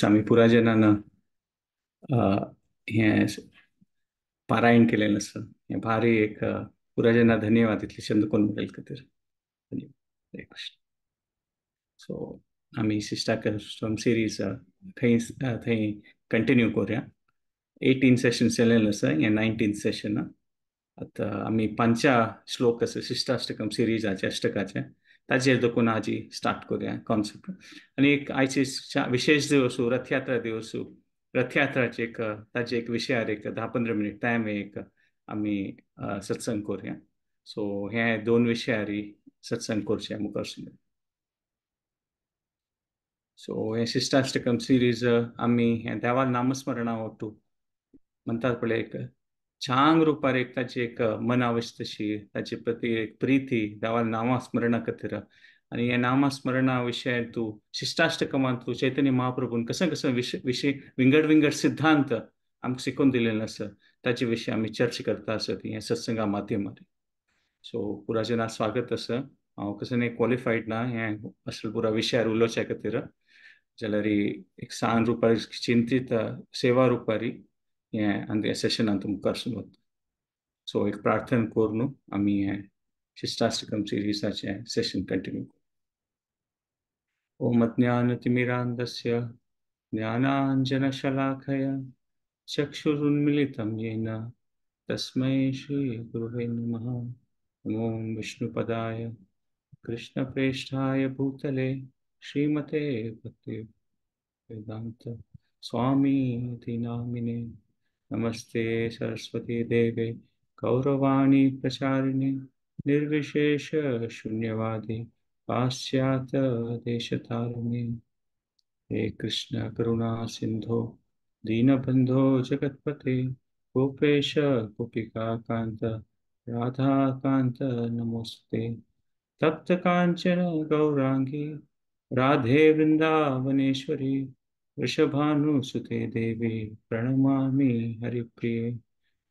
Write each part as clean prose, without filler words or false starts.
आमी पुराजनान हें पारायण केलेलें आसा. हें भारी एक पुराजना धन्यवाद इतले शब्द कोण मेळ्ळे खातीर. हरे कृष्ण. सो आमी शिष्टाकम सिरीज थंय थंय कंटिन्यू करूया. 18 सेशन्स केलेलें आसा, हें 19 सेशन. आतां आमी 5 श्लोक आसा शिष्टाष्टकम सिरीजाचे अष्टकाचे, ताजेर देखून आजी स्टार्ट करूया कॉन्सेप्ट. आनी एक आयचे विशेष दिवस रथयात्रा दिवस, रथयात्राचे एक ताजे एक विशयार एक 10-15 मिनीट टायम एक आमी सत्संग करूया. सो हे दोन विशयारी सत्संग करचे मुखार. सो हे शिष्टाष्टकम सिरीज आमी हे देवाल नामस्मरणा वट्टू म्हणटात पळय एक छांग रुपार एक ताची एक मनावश तशी ताचे प्रती एक प्रिती देवाल नामा स्मरणा खातीर. आनी हे नामस्मरणा विशय तूं शिष्टाष्टकमान तूं चैतन्य महाप्रभून कसं कसं विशय विंगड विंगड सिद्धांत आमकां शिकोवन दिलेले आसा ताचे विशय आमी चर्चा करता आसत हे सत्संगा माध्यमांत. सो पुराजना स्वागत आसा. हांव कसं न्ही क्वॉलिफायड ना हें असले पुरा विशयार उलोवच्या खातीर, जाल्यार एक सान रुपार चिंतीत सेवा रुपारी हें आनी सेशनान तुमकां सुनवता. सो एक प्रार्थना करून आमी हें शिष्टाष्टकम सिरीजाचें सेशन कंटिन्यू करूं. ओम अज्ञानतिमिरान्धस्य ज्ञानाञ्जनशलाकया चक्षुरुन्मीलितं येन तस्मै श्रीगुरुवे नमः. नमो विष्णुपदाय कृष्णप्रेष्ठाय भूतले श्रीमते भक्ति वेदांत स्वामीति नामिने. नमस्ते सरस्वती देवे गौरवाणी प्रचारिणे निर्विशेष शून्यवादी पाश्चात्य देशतारिणे. हे कृष्ण करुणा सिंधो दीनबंधो जगत्पते गोपेश गोपिका कांत राधाकांत नमोस्ते. तप्त कांचन गौरांगी राधे वृंदावनेश्वरी वृषभानुसुते देवी प्रणमामि हरिप्रिये.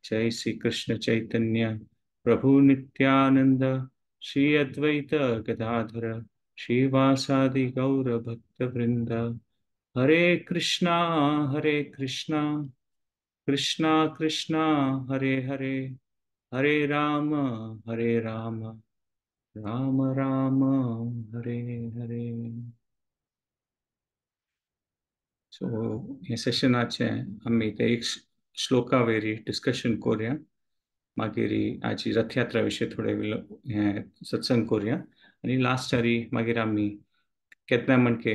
जय श्री कृष्ण चैतन्य प्रभु नित्यानंद श्री अद्वैत गदाधर श्रीवासादि गौर भक्त वृंद. हरे कृष्णा कृष्णा कृष्णा हरे हरे, हरे राम राम राम हरे हरे. सो हे सेशनाचे आमी ते एक श्लोका वयरी डिस्कशन करूया, मागीर आजी रथयात्रा विशय थोडे हें सत्संग करूया आनी लास्टारी मागीर आमी केन्ना म्हणके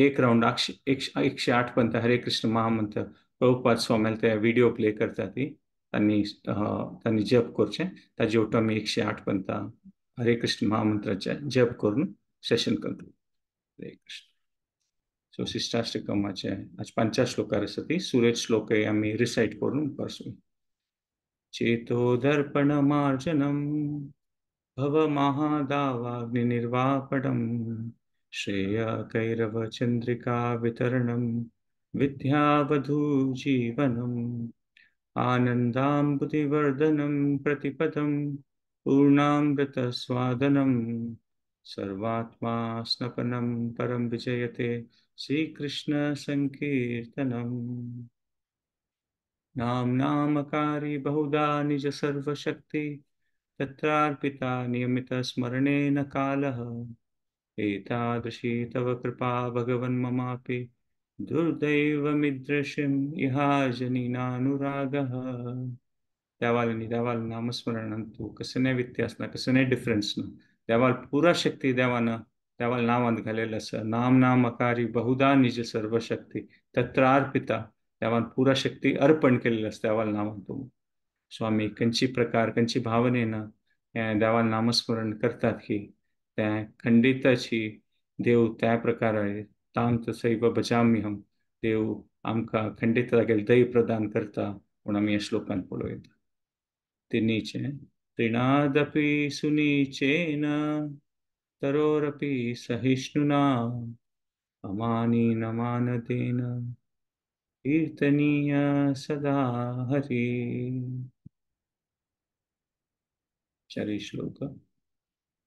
एक रावंड 108 पंत हरे कृष्ण महामंत्र प्रभुपाद स्वामील ते विडियो प्ले करता ती तांणी तांणी जप करचें, ताजे वटून आमी 108 पंत हरे कृष्ण महामंत्राचे जप करून सेशन करतले. हरे कृष्ण. सो शिष्टाष्टकमाचे आज 5 श्लोकार आसा ती सुरेश श्लोक आमी रिसायट करून बसूं. चेतो दर्पण मार्जनम भव महादावाग्निर्वापणम श्रेय कैरव चंद्रिका वितरणम विद्यावधू जीवनम आनंदाम्बुधिवर्धनम प्रतिपदम पूर्णामृत स्वादनम सर्वात्मा स्नपनम परम विजयते श्रीकृष्ण संकीर्तनम. नाम नामकारी बहुधा निज सर्वशक्ति तत्रार्पिता नियमित स्मरणेन कालः. एतादृशी तव कृपा भगवन् ममापि दुर्दैवमिदृशीम् इहाजनीनानुरागः. देवाल आनी देवाल नामस्मरणान तूं कसलें व्यत्यास ना, कसलें डिफरन्स ना. देवाल पुरा शक्ती देवान देवाल नांवांत घालेलें आसा. नाम नामकारी बहुधा निज सर्वशक्ती तत्रार्पिता, देवान पुरा शक्ती अर्पण केलेली आसा देवाल नांवान. तूं स्वामी खंयची प्रकार खंयची भावनेन हें देवाल नामस्मरण करतात की तें खंडिताची देव त्या प्रकारे ताम तसैव भजाम्यहम, देव आमकां खंडीत तागेले दय प्रदान करता म्हूण आमी ह्या श्लोकान पळोवया. तिनीचें तृणादपि सुनीचेन तरोरपि सहिष्णुना अमानी नमानतेन कीर्तनीय सदा हरि. चारी श्लोक.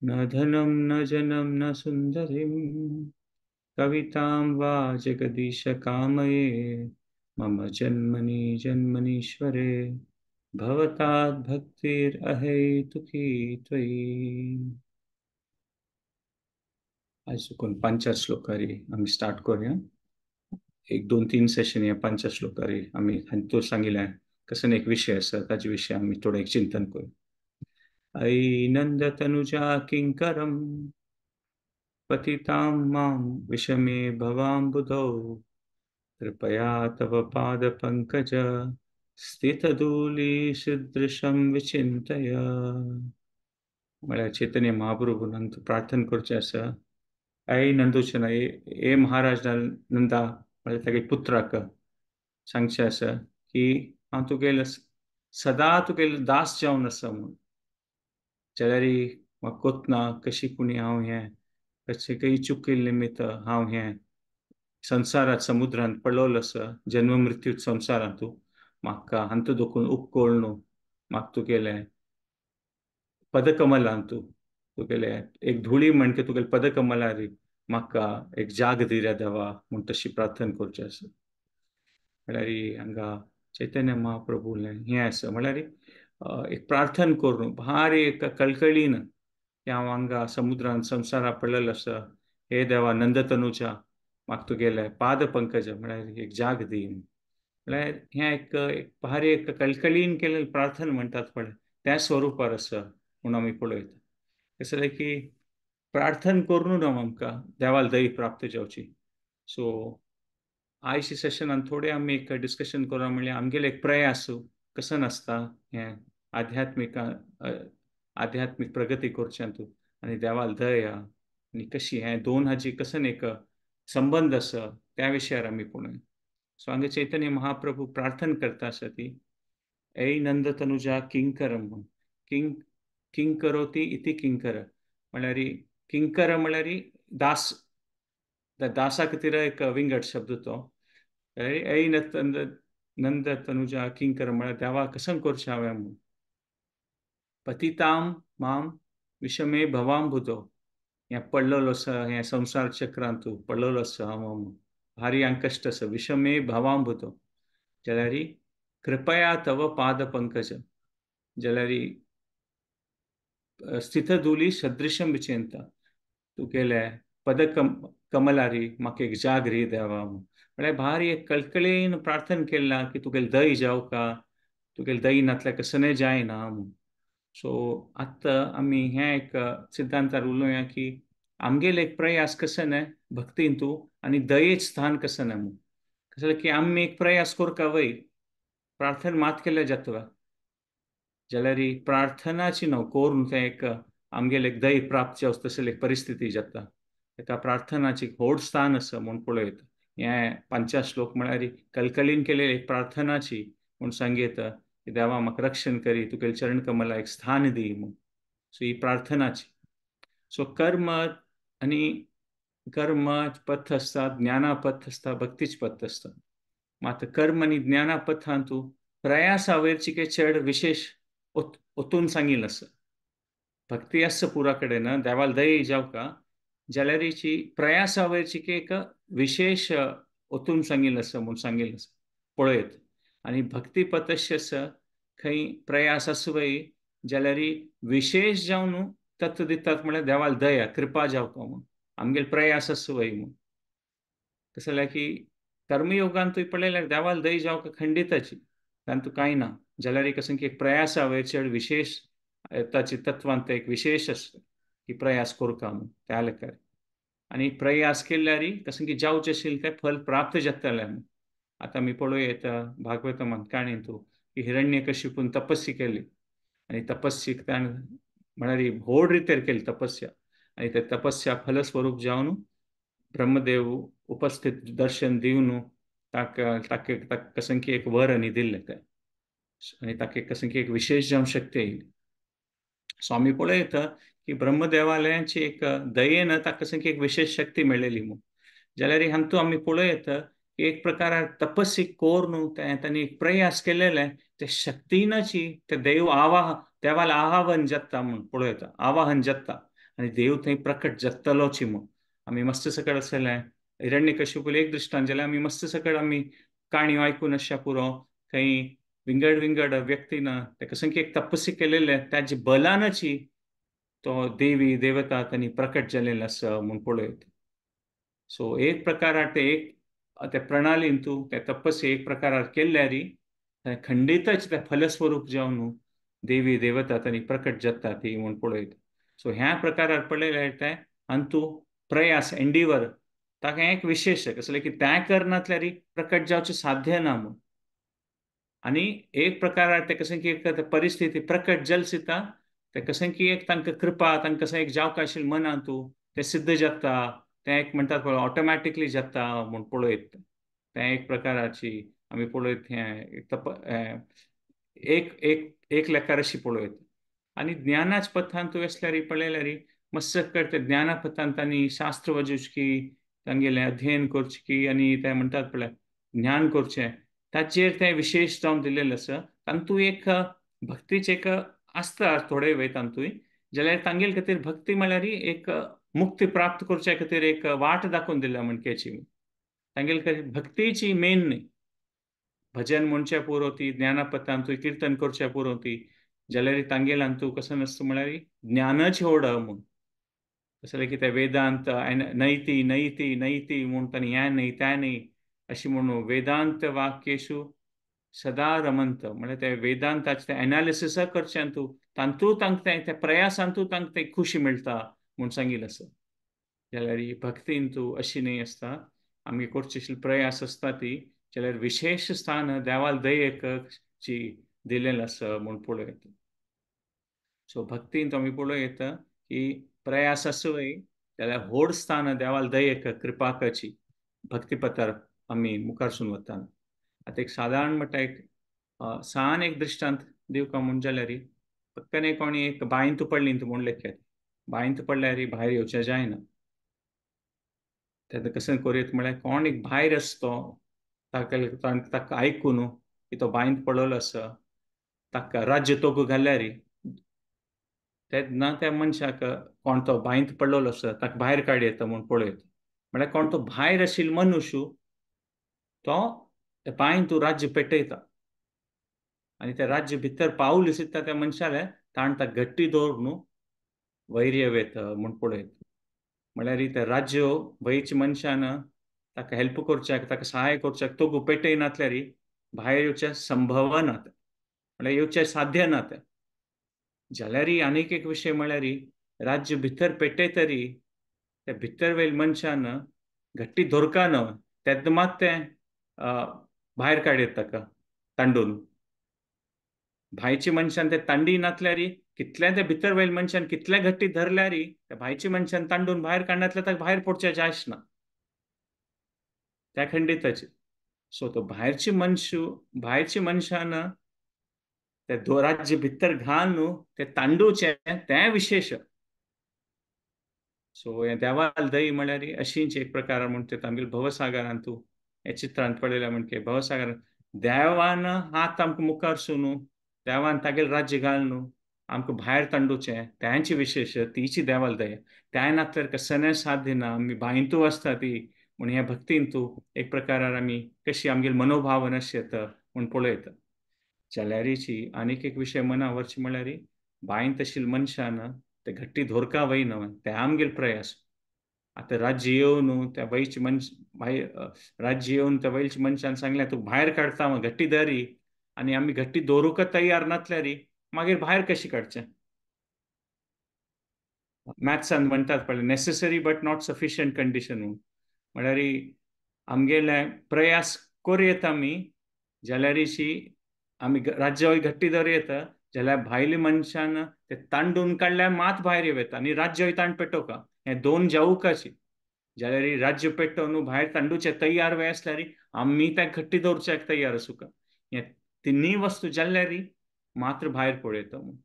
न धनम न जनम न सुंदरीम कवितां वा जगदीश कामये मम जन्मनि जन्मनीश्वरे भवतात् भक्तिरहैतुकी त्वयि। आज कोण पंचा श्लोकारी आम्ही स्टार्ट करूया। एक दोन तीन सेशन या पंचा श्लोकारी आम्ही तो सांगितलं कसं एक विषय आसा ताजे विषय आम्ही थोडं एक चिंतन करूया। ऐ नंदतनुजा किंकरम पतितां मां विषमे भवाम्बुधौ कृपया तव पादपङ्कज स्थितधूलिसदृशं विचिन्तय। म्हळ्यार चैतन्य महाप्रभून प्रार्थना करचें आसा, ऐ नंदोचन ए महाराज नंदा म्हळ्यार तागे पुत्राक सांगचें आसा की हांव तुगेलो सदा तुगेलो दास जावन आसा म्हूण, जाल्यार म्हाका कोतना कशी पुणी हांव हें कशें काही चूक केल्ले निमित्त हांव हें संवसारांत समुद्रांत पडलोलो आसा, जन्म मृत्यू संवसारांत म्हाका हांतू दोखून उपकळ न्हू, म्हाका तुगेलें पदकमलांतू तुगेले एक धुळी म्हणके तुगेले पदकमलारी म्हाका एक जाग दिल्या देवा म्हूण तशी प्रार्थना करची आसा। म्हळ्यार हांगा चैतन्य महाप्रभूलें हें आसा, म्हळ्यार एक प्रार्थना करून भारी एक कळकळीन की हांव हांगा समुद्रांत संवसारा पडलेलो आसा, हे देवा नंदतनुजा म्हाका तुगेले पाद पंकज म्हळ्यार एक जाग दी। म्हळ्यार हें एक भारी एक कळकळीन केलेलें प्रार्थना म्हणटात पळय त्या स्वरुपार आसा म्हूण आमी पळयता। कशें जालें की प्रार्थना करून आमकां देवाल दया प्राप्त जावची। सो आयच्या सेशनान थोडें आमी एक डिस्कशन करूं, म्हणल्यार आमगेले एक प्रयास कसो नासता हें आध्यात्मीक आध्यात्मीक प्रगती करच्यांतू आनी देवाल दया आनी कशी हें दोन हाजी कसन एक संबंद आसा त्या विशयार आमी पळोवया। सो हांगा चैतन्य महाप्रभू प्रार्थना करता आसा ती ऐ नंदतनुजा किंकर म्हूण, किंग किंकरोती इति किंकर म्हळ्यार किंकर म्हळ्यार दास, दासा खातीर एक विंगड शब्द तो। ऐ नंदतनुजा किंकर म्हळ्यार देवा कसं करचें हांवें म्हूण, पतितां मां विषमे भवाम्बुधो हें पडलेलो आसा हें संवसार चक्रांतू पडलेलो आसा हांव म्हूण, भारी कश्ट आसा विषमे भवाम्बुधो जाल्यार कृपया तव पादपंकज जाल्यार स्थितधूली सदृशं विचिंता तुगेले पदकम कमलारी म्हाका एक जाग री देवा म्हूण। म्हळ्यार भारी एक कळकळीन प्रार्थना केला की तुगेले दय जावका, तुगेले दय नातल्यार कसनें जायना म्हूण। सो आतां आमी हें एक सिद्धांतार उलोवया की आमगेले एक प्रयास कसो न्हय भक्तीन तूं आनी दयेच स्थान कसो न्हय म्हूण, कशें की आमी एक प्रयास करका वय प्रार्थना मात केल्यार जाता जाल्यार प्रार्थनाची न्हू करून तें एक आमगेले एक दय प्राप्त जावं तसली एक परिस्थिती जाता, ताका प्रार्थनाची व्हड स्थान आसा म्हूण पळयता। हें पंचा श्लोक म्हळ्यार कलकलीन केलेली एक प्रार्थनाची म्हूण सांगयता की देवा म्हाका रक्षण करी तुगेले चरण कमला एक स्थान दी म्हूण। सो ही प्रार्थनाची। सो कर्म आनी कर्म पथ आसता, ज्ञाना पथ आसता, भक्तीच पथ आसता। मात कर्म आनी ज्ञाना पथांतू प्रयासा वयरची के चड विशेष ओतून सांगिल्लें आसा। भक्ती आसा पुरा कडेन देवाल दया जावका जाल्यारीची प्रयासा वयरची के एक विशेष ओतून सांगिल्लें आसा म्हूण सांगिल्लें आसा पळयत। आनी भक्ती पथश्य आसा खंय प्रयास आसूं वय जाल्यार विशेष जावन तत्व दितात म्हळ्यार देवाल दया कृपा जावका म्हूण आमगेले प्रयास आसूं वय म्हूण। कशें जाल्यार की कर्मयोगांतूय पळयल्यार देवाल दया जावका खंडिताची तातूंत कांय ना, जाल्यार कसं की एक प्रयासा वयर चड विशेष ताची तत्वांत एक विशेष आसता की प्रयास करका म्हूण त्या लेखार, आनी प्रयास केल्यार कसं की जावचें आशिल्लें तें फल प्राप्त जातलें म्हूण। आतां आमी पळोवया येता भागवतमान काणयेंतू की हिरण्यकशिपून तपस्या केली आनी तपस्येक ताणें म्हळ्यार व्हड रितीर केली तपस्या आनी ते तपस्या फलस्वरूप जावन ब्रह्मदेव उपस्थित दर्शन दिवन ताका ताका कसं की एक वर आनी दिल्लें तें आनी ताका कसं की एक विशेष जावं शक्ती आयली। सो आमी पळयता की ब्रह्मदेवालयाची एक दयेन ताका कसं की एक विशेष शक्ती मेळ्ळेली म्हूण, जाल्यार हातूंत आमी पळयता की एक प्रकार तपस्या करून तांणी एक प्रयास केलेले ते शक्तीनाची ते देव आवाह देवाला आवाहन जाता म्हूण पळयता, आवाहन जाता आनी देव थंय प्रकट जातलोची म्हूण। आमी मस्त सकयल आसलें हिरण्यकश्यपूल एक दृश्टांत जाल्यार आमी मस्त सकट आमी काणयो आयकून आसच्या पुरो थंय विंगड विंगड व्यक्तीन ताका संख्य एक तपस्या केलेले ताजे बलानची तो देवी देवता तांणी प्रकट जालेले आसा म्हूण पळयत. सो एक प्रकारार ते एक त्या प्रणालीन तूं त्या तपस्या एक प्रकारार केल्यारी खंडितच त्या फलस्वरूप जावन देवी देवता तांणी प्रकट जाता ती म्हूण पळयत. सो ह्या प्रकारार पळयल्यार तें आनी तूं प्रयास एंडिवर ताका एक विशेष कसलें की त्या करनातल्यारी प्रकट जावचें साध्य ना म्हूण. आनी एक प्रकारार तें कशें की एक परिस्थिती प्रकट जल सिता तें कशें की एक तांकां कृपा तांकां कशें एक जावंक आशिल्लें मनांत तूं तें सिद्ध जाता तें एक म्हणटात पळय ऑटोमॅटिकली जाता म्हूण पळयत. तें एक प्रकाराची आमी पळयत हें तप एक एक एक लेखार अशी पळयत. आनी ज्ञानाच पथान तूं आसल्यार पळयल्यार मस्त करते ज्ञाना पथान तांणी शास्त्र वाजोवची तांगेलें अध्ययन करचें की आनी तें म्हणटात पळय ज्ञान करचें ताचेर तें विशेश जावन दिलेलें आसा. तातूंत एक भक्तीचें एक आसता थोडे वेळ तातूंत जाल्यार तांगेले खातीर भक्ती म्हळ्यार एक मुक्ती प्राप्त करच्या खातीर एक वाट दाखोवन दिल्या म्हणक्याची तांगेले खातीर भक्तीची मेन न्ही. भजन म्हणचें पुरो ती ज्ञानापथान तूं किर्तन करचें पुरो ती जाल्यार तांगेल्यान तूं कसो नासता म्हळ्यार ज्ञानच व्हड म्हूण कसलें की तें वेदांत नैती नैती नैती म्हूण तांणी हें न्ही तें न्ही अशें म्हणून वेदांत वाक्येशू सदा रमंत म्हळ्यार ते वेदांताचें तें एनालिसीस करचें तूं तातूंत तांकां तें त्या प्रयासांतू तांकां तें खुशी मेळटा म्हूण सांगिल्लें आसा. जाल्यार ही भक्तीन तूं अशी न्ही आसता आमी करची आशिल्ली प्रयास आसता ती जाल्यार विशेश स्थान देवाल दयेक ची दिलेलें आसा म्हूण पळोवं. सो भक्तीन आमी पळोवं येता की प्रयास आसूय जाल्यार व्हड स्थान देवाल दयेक कृपाकाची भक्तीपथार आमी मुखारसून वता. आतां एक सादारण म्हणटा एक सान एक दृश्टांत दिवका म्हूण जाल्यार पक्कने कोणी एक बांयंत पडली म्हूण लेखतात बांयंत पडल्यार भायर येवचें जायना. तेन्ना कशें करूं म्हळ्यार कोण एक भायर आसतो ताका ताका आयकून की तो बांयंत पडलेलो आसा ताका राज्य तोगू घाल्यार तेन्ना त्या मनशाक कोण तो बांयंत पडलेलो आसा ताका भायर काड येता म्हूण पळयता. म्हळ्यार कोण तो भायर आशिल्लो मनुष्य तो त्या बांयंत राज्य पेटयता आनी त्या राज्य भितर पावल दिसता त्या मनशाले ताण ताका घट्टी दवरून वैर्य वेता म्हूण पळयता. म्हळ्यार त्या राज्य वयच्या मनशान ताका हेल्प करच्याक ताका सहाय करच्याक तो पेटयनातल्यार भायर येवचें संभवना तें म्हळ्यार येवचें साध्य ना तें. जाल्यार आनीक एक विशय म्हळ्यार राज्य भितर पेटयतरी त्या भितर वयल मनशान घट्टी धोरका न्हय तेन्ना मात तें भायर काडयत ताका तांडून. भायची मनशान ते तांडी नातल्यार कितलें ते भितर वयल मनशान कितलें घट्टी धरल्यार त्या भायची मनशान तांडून भायर काडनातल्यार ताका भायर पडचें जायच ना त्या खंडिताची. सो तो भायरची मनशू भायरची मनशान ते राज्य भितर घाल न्हू ते तांडूचें तें विशेश. सो हें देवाल दही म्हळ्यार अशींच एक प्रकार म्हूण ते आमगेले भवसागरान तूं हे चित्रांत पळयल्या म्हणके भवसागरान देवान हात आमकां मुखार न्हू देवान तागेलें राज्य घाल न्हू आमकां भायर तांडूचें तेंची विशेश तीची देवाल दया त्या नातल्यार कसलें साध्य ना आमी बांयतू आसता ती म्हूण ह्या भक्तीन तूं एक प्रकारार आमी कशी आमगेली मनोभावना अशी येता म्हूण पळयता. जाल्यारीची आनीक एक विशय मना व्हरचे म्हळ्यार बांयंत आशिल्ल्या मनशान ते घट्टी धोरका वय न्हय ते आमगेले प्रयास. आतां राज्य येवन त्या वयचे मनश भायर राज्य येवन त्या वयच्या मनशान सांगलें तूं भायर काडटा घट्टी धरी आनी आमी घट्टी दवरूंक तयार नातल्यार मागीर भायर कशी काडचें. मॅथ्सान म्हणटात पळय necessary but not sufficient condition म्हूण म्हळ्यार आमगेले प्रयास करूं येता आमी जाल्यारीशी आमी राज्य घट्टी दवर येता जाल्यार भायले मनशान ते तांडून काडल्यार मात भायर येवं येता आनी राज्य तांड पेटोवका हें दोन जावुकाची. जाल्यार राज्य पेटोवन भायर तांडूचे तयार वेळ आसल्यार आमी त्या घट्टी दवरच्याक तयार आसूका हें तिन्ही वस्तू जाल्यार मात्र भायर पळयता म्हूण.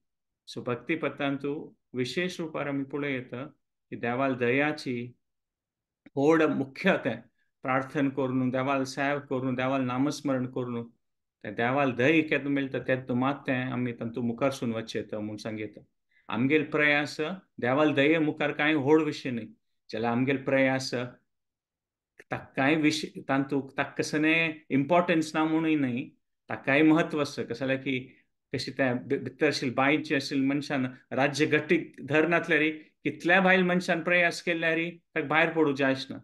सो भक्ती पथांतू विशेश रुपार आमी पळोवं येता की देवाल दयाची व्हड मुख्य तें प्रार्थना करून देवाल सेव करून देवाल नामस्मरण करून तें देवाल दय केन्ना मेळटा तेन्ना मात तें आमी तातूंत मुखारसून वचचें येता म्हूण सांगता. आमगेले प्रयास देवाल दये मुखार कांय व्हड विशय न्हय जाल्यार आमगेले प्रयास ताकाय विश तांतू ताका कसने इम्पॉर्टन्स ना म्हणून न्हय, ताकाय म्हत्व आसा. कशें जाल्यार की कशी त्या भितर आशिल्ली बांयची आशिल्ली मनशान राज्य घट्टी धर नासल्यार कितल्या बायल मनशान प्रयास केल्यार ताका भायर पडूं जाय आसना.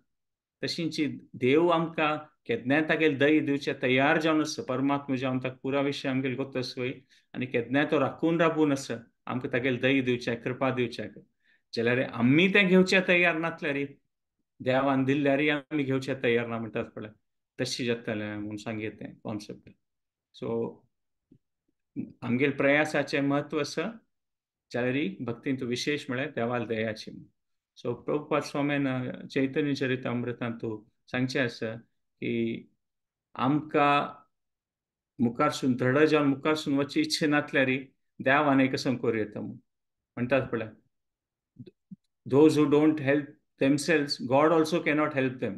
तशींची देव आमकां केन्नाय तागेले दही दिवचे तयार जावन आसा, परमात्मा जावन ताका पुरा विशय आमगेले गोत आसा वय, आनी केन्नाय तो राखून राबून आसा आमकां तागेले दही दिवच्याक, कृपा दिवच्याक. जाल्यार आमी तें घेवचे तयार नासल्यार, देवान दिल्यार आमी घेवचे तयार ना म्हणटात पळय, तशी जातलें म्हूण सांगीत तें कॉन्सेप्ट. सो आमगेले प्रयासाचें म्हत्व आसा, जाल्यार भक्तींत विशेश म्हळ्यार देवाल दयाची. सो प्रभुपाद स्वामीन चैतन्य चरितामृतांतू सांगचें आसा की आमकां मुखारसून धड जावन मुखारसून वचची इच्छा नासल्यार देवान एक कसम करूं येता म्हूण म्हणटात पळय, those who don't help themselves God also cannot help them.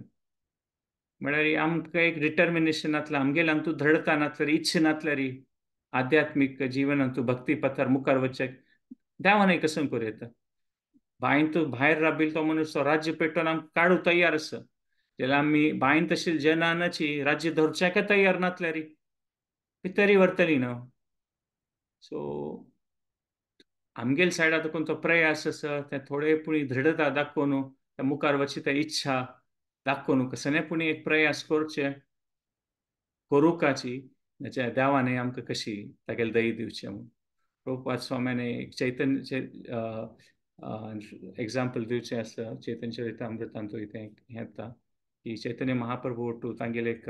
म्हळ्यार आमकां एक डिटर्मिनेशन नासलें, आमगेले आमतूं धडता नासल्यार, इच्छा नासल्यार आध्यात्मीक जिवनांतू भक्ती पथार मुखार वचचें देवान एक कसम करूं येता. बांयंत भायर राबिल्लो तो मनीस तो राज्य पेटोवन आमकां काडूं तयार आसा, जाल्यार आमी बांयंत आशिल्ले जनानाची राज्य धरच्याक तयार नासल्यार भितरी व्हरतली न्हू. सो आमगेले सायडा देखून तो प्रयास आसा, ते थोडे पुणी दृढता दाखोवन त्या मुखार वचची त्या इच्छा दाखोवन कसले पुणी एक प्रयास करचे करुकाची देवान आमकां कशी तागेले दही दिवचें म्हूण. प्रभुपाद स्वाम्यान एक चैतन्य एग्जाम्पल दिवचें आसा चैतन्य चरितामृतांतू तें हें येता की चैतन्य महाप्रभू ओट्टू तांगेले एक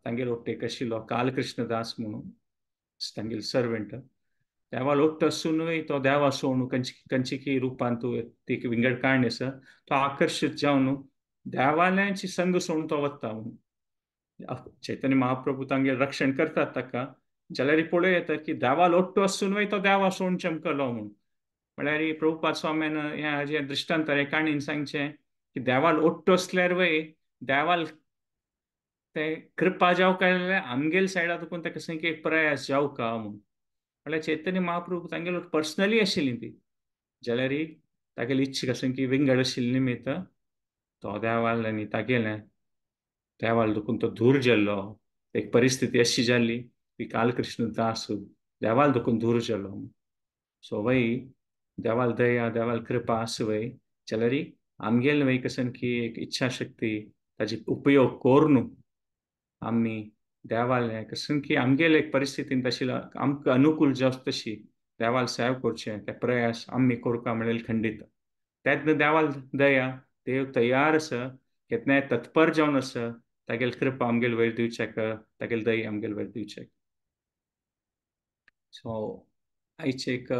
तांगेलो ओट्टू एक आशिल्लो कालकृष्ण दास म्हणून तांगेलो सर्वंट. देवा ओट्टू आसुनूय तो देवा सोडून कंचिकी रुपांतू ती एक विंगड काणी आसा, तो आकर्शीत जावन देवालयांची संग सोडून तो वता म्हणून. चैतन्य महाप्रभू तांगेर रक्षण करतात ताका, जाल्यार पळोवं येता की देवा लोट्टो आसुनूय तो देवा सोडून चमकलो म्हूण. म्हळ्यार प्रभुपाद स्वाम्यान ह्या जें दृश्टांत हे काणयेन सांगचें की देवाल ओट्टो आसल्यार वय देवाल ते कृपा जावं काय जाल्यार आमगेले सायडा देखून ताका कसो एक प्रयास जावं का म्हूण. म्हळ्यार चैतन्य महाप्रभू तांगेलो पर्सनली आशिल्ली ती, जाल्यार तागेली इच्छा कसो की विंगड आशिल्ली निमित्त तो देवाल आनी तागेलें देवाल देखून तो दूर जाल्लो. एक परिस्थिती अशी जाल्ली की कालकृष्ण दास देवाल देखून दूर जालो. सो वय देवाल दया देवाल कृपा आसा वय, जाल्यार आमगेले वय कसन की एक इच्छा शक्ती ताजी उपयोग करून आमी देवाल कसन की आमगेले एक परिस्थितीन तशी आमकां अनुकूल जावं तशी देवाल सेव करचें ते प्रयास आमी करता म्हणलें खंडीत. तेन्ना देवाल दया देव तयार आसा, केन्नाय तत्पर जावन आसा तागेली कृपा आमगेले वयर दिवच्याक, तागेली दया आमगेले वयर दिवच्याक. सो आयचे एक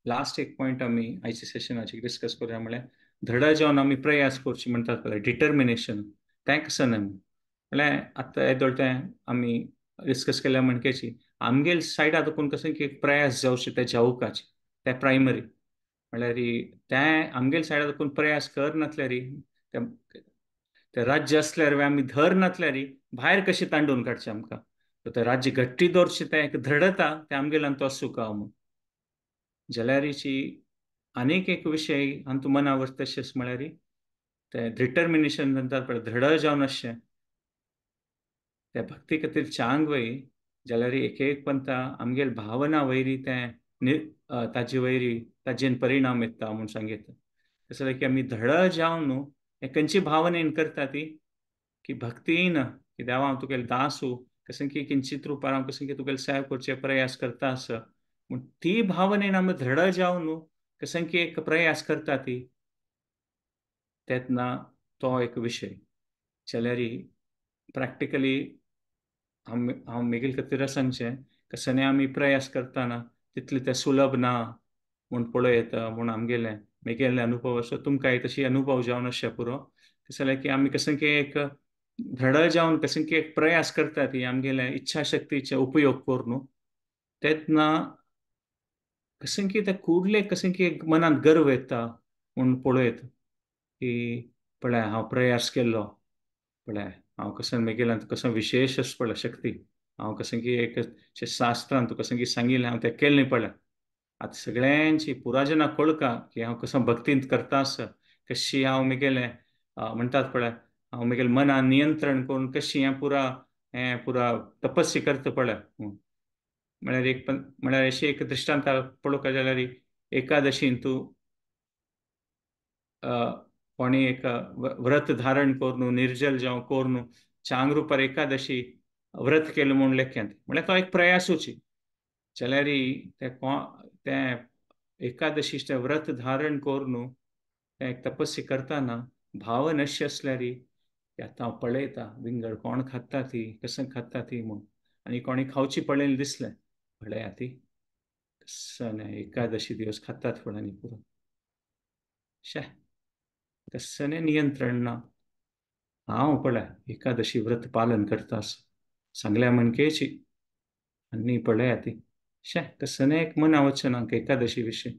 लास्ट एक पॉयंट आमी आयच्या सेशनाचेर डिस्कस करूया, म्हळ्यार धडा जावन आमी प्रयास करचे म्हणटात पळय डिटर्मिनेशन, तें कशें न्हय म्हळ्यार आतां येदोळ तें आमी डिस्कस केल्या म्हणकेची आमगेले सायडा देखून कशें की एक प्रयास जावचे ते जावकाचे ते प्रायमरी, म्हळ्यार तें आमगेले सायडा देखून प्रयास कर नासल्यार ते राज्य आसल्यार आमी धर नासल्यार भायर कशें तांडून काडचें आमकां, तें राज्य घट्टी दवरचें तें एक दृढता तें आमगेल्यान तो आसूंक म्हूण. जाल्यारीची आनीक एक विशय आमकां मनावर तशेंच म्हळ्यार तें डिटर्मिनेशन म्हणटात पळय दृढ जावन आसचें त्या भक्ती खातीर चांग वय, जाल्यार एक एक पंथा आमगेले भावना वयरी तें ताजे वयरी ताजेन परिणाम येता म्हूण सांगता. तशें जाल्यार की आमी धड जावन न्हू हें खंयची भावनेन करता ती की भक्तीन की देवा हांव तुगेलो दासू कशें की किंचित रुपार हांव कशें की तुगेले सेव करचे प्रयास करता आसा म्हूण ती भावनेन आमी धड जावन न्हू कशें की एक प्रयास करता ती तेन्ना तो एक विशय. जाल्यार प्रॅक्टिकली हांव मेगेले खातीर सांगचें कशें आमी प्रयास करतना तितलें तें सुलभ ना म्हूण पळोवं येता म्हूण आमगेलें मेगेले अनुभव आसा, तुमकांय तशी अनुभव जावन आसचें पुरो. तशें जाल्यार की आमी कशें की एक धड जावन कशें की एक प्रयास करता ती आमगेले इच्छा शक्तीचे उपयोग करून तेन्ना कशें की ते कुडले कशें की एक मनांत गर्व येता म्हूण पळोवं येता की पळय हांव प्रयास केल्लो, पळय हांव कशें मेगेल्यान कसो विशेश आसा पळय शक्ती, हांव कशें की एक शास्त्रान तुका कशें की सांगिल्लें हांव तें केलें पळय, आतां सगळ्यांची पुराजना कळका की हांव कसो भक्तींत करता आसा, कशी हांव मेगेलें म्हणटात पळय हांव म्हगेलें मनान नियंत्रण करून कशी हें पुरा तपस्या करता पळय. म्हळ्यार एक म्हळ्यार अशें एक दृश्टांत पळोवंक जाल्यार एकादशीन तूं कोणी एक व्रत धारण करून निर्जल जावं करून चांग रुपार एकादशी व्रत केलें म्हूण लेख्यांत, म्हळ्यार तो एक प्रयासूची. जाल्यार तें एकादशीचें व्रत धारण करून तें एक तपस्या करतना भाव नश्य आसल्यार आतां हांव पळयता विंगड कोण खाता ती कसं खाता ती म्हूण, आनी कोणी खावची पळयलें दिसलें पळया ती कसं एकादशी दिवस खातात पळय आनी पुरो शे कसं नियंत्रण ना. हांव पळय एकादशी व्रत पालन करता सांगल्या म्हणकेची आनी पळया ती शे कसं एक मना वचना एकादशी विशय.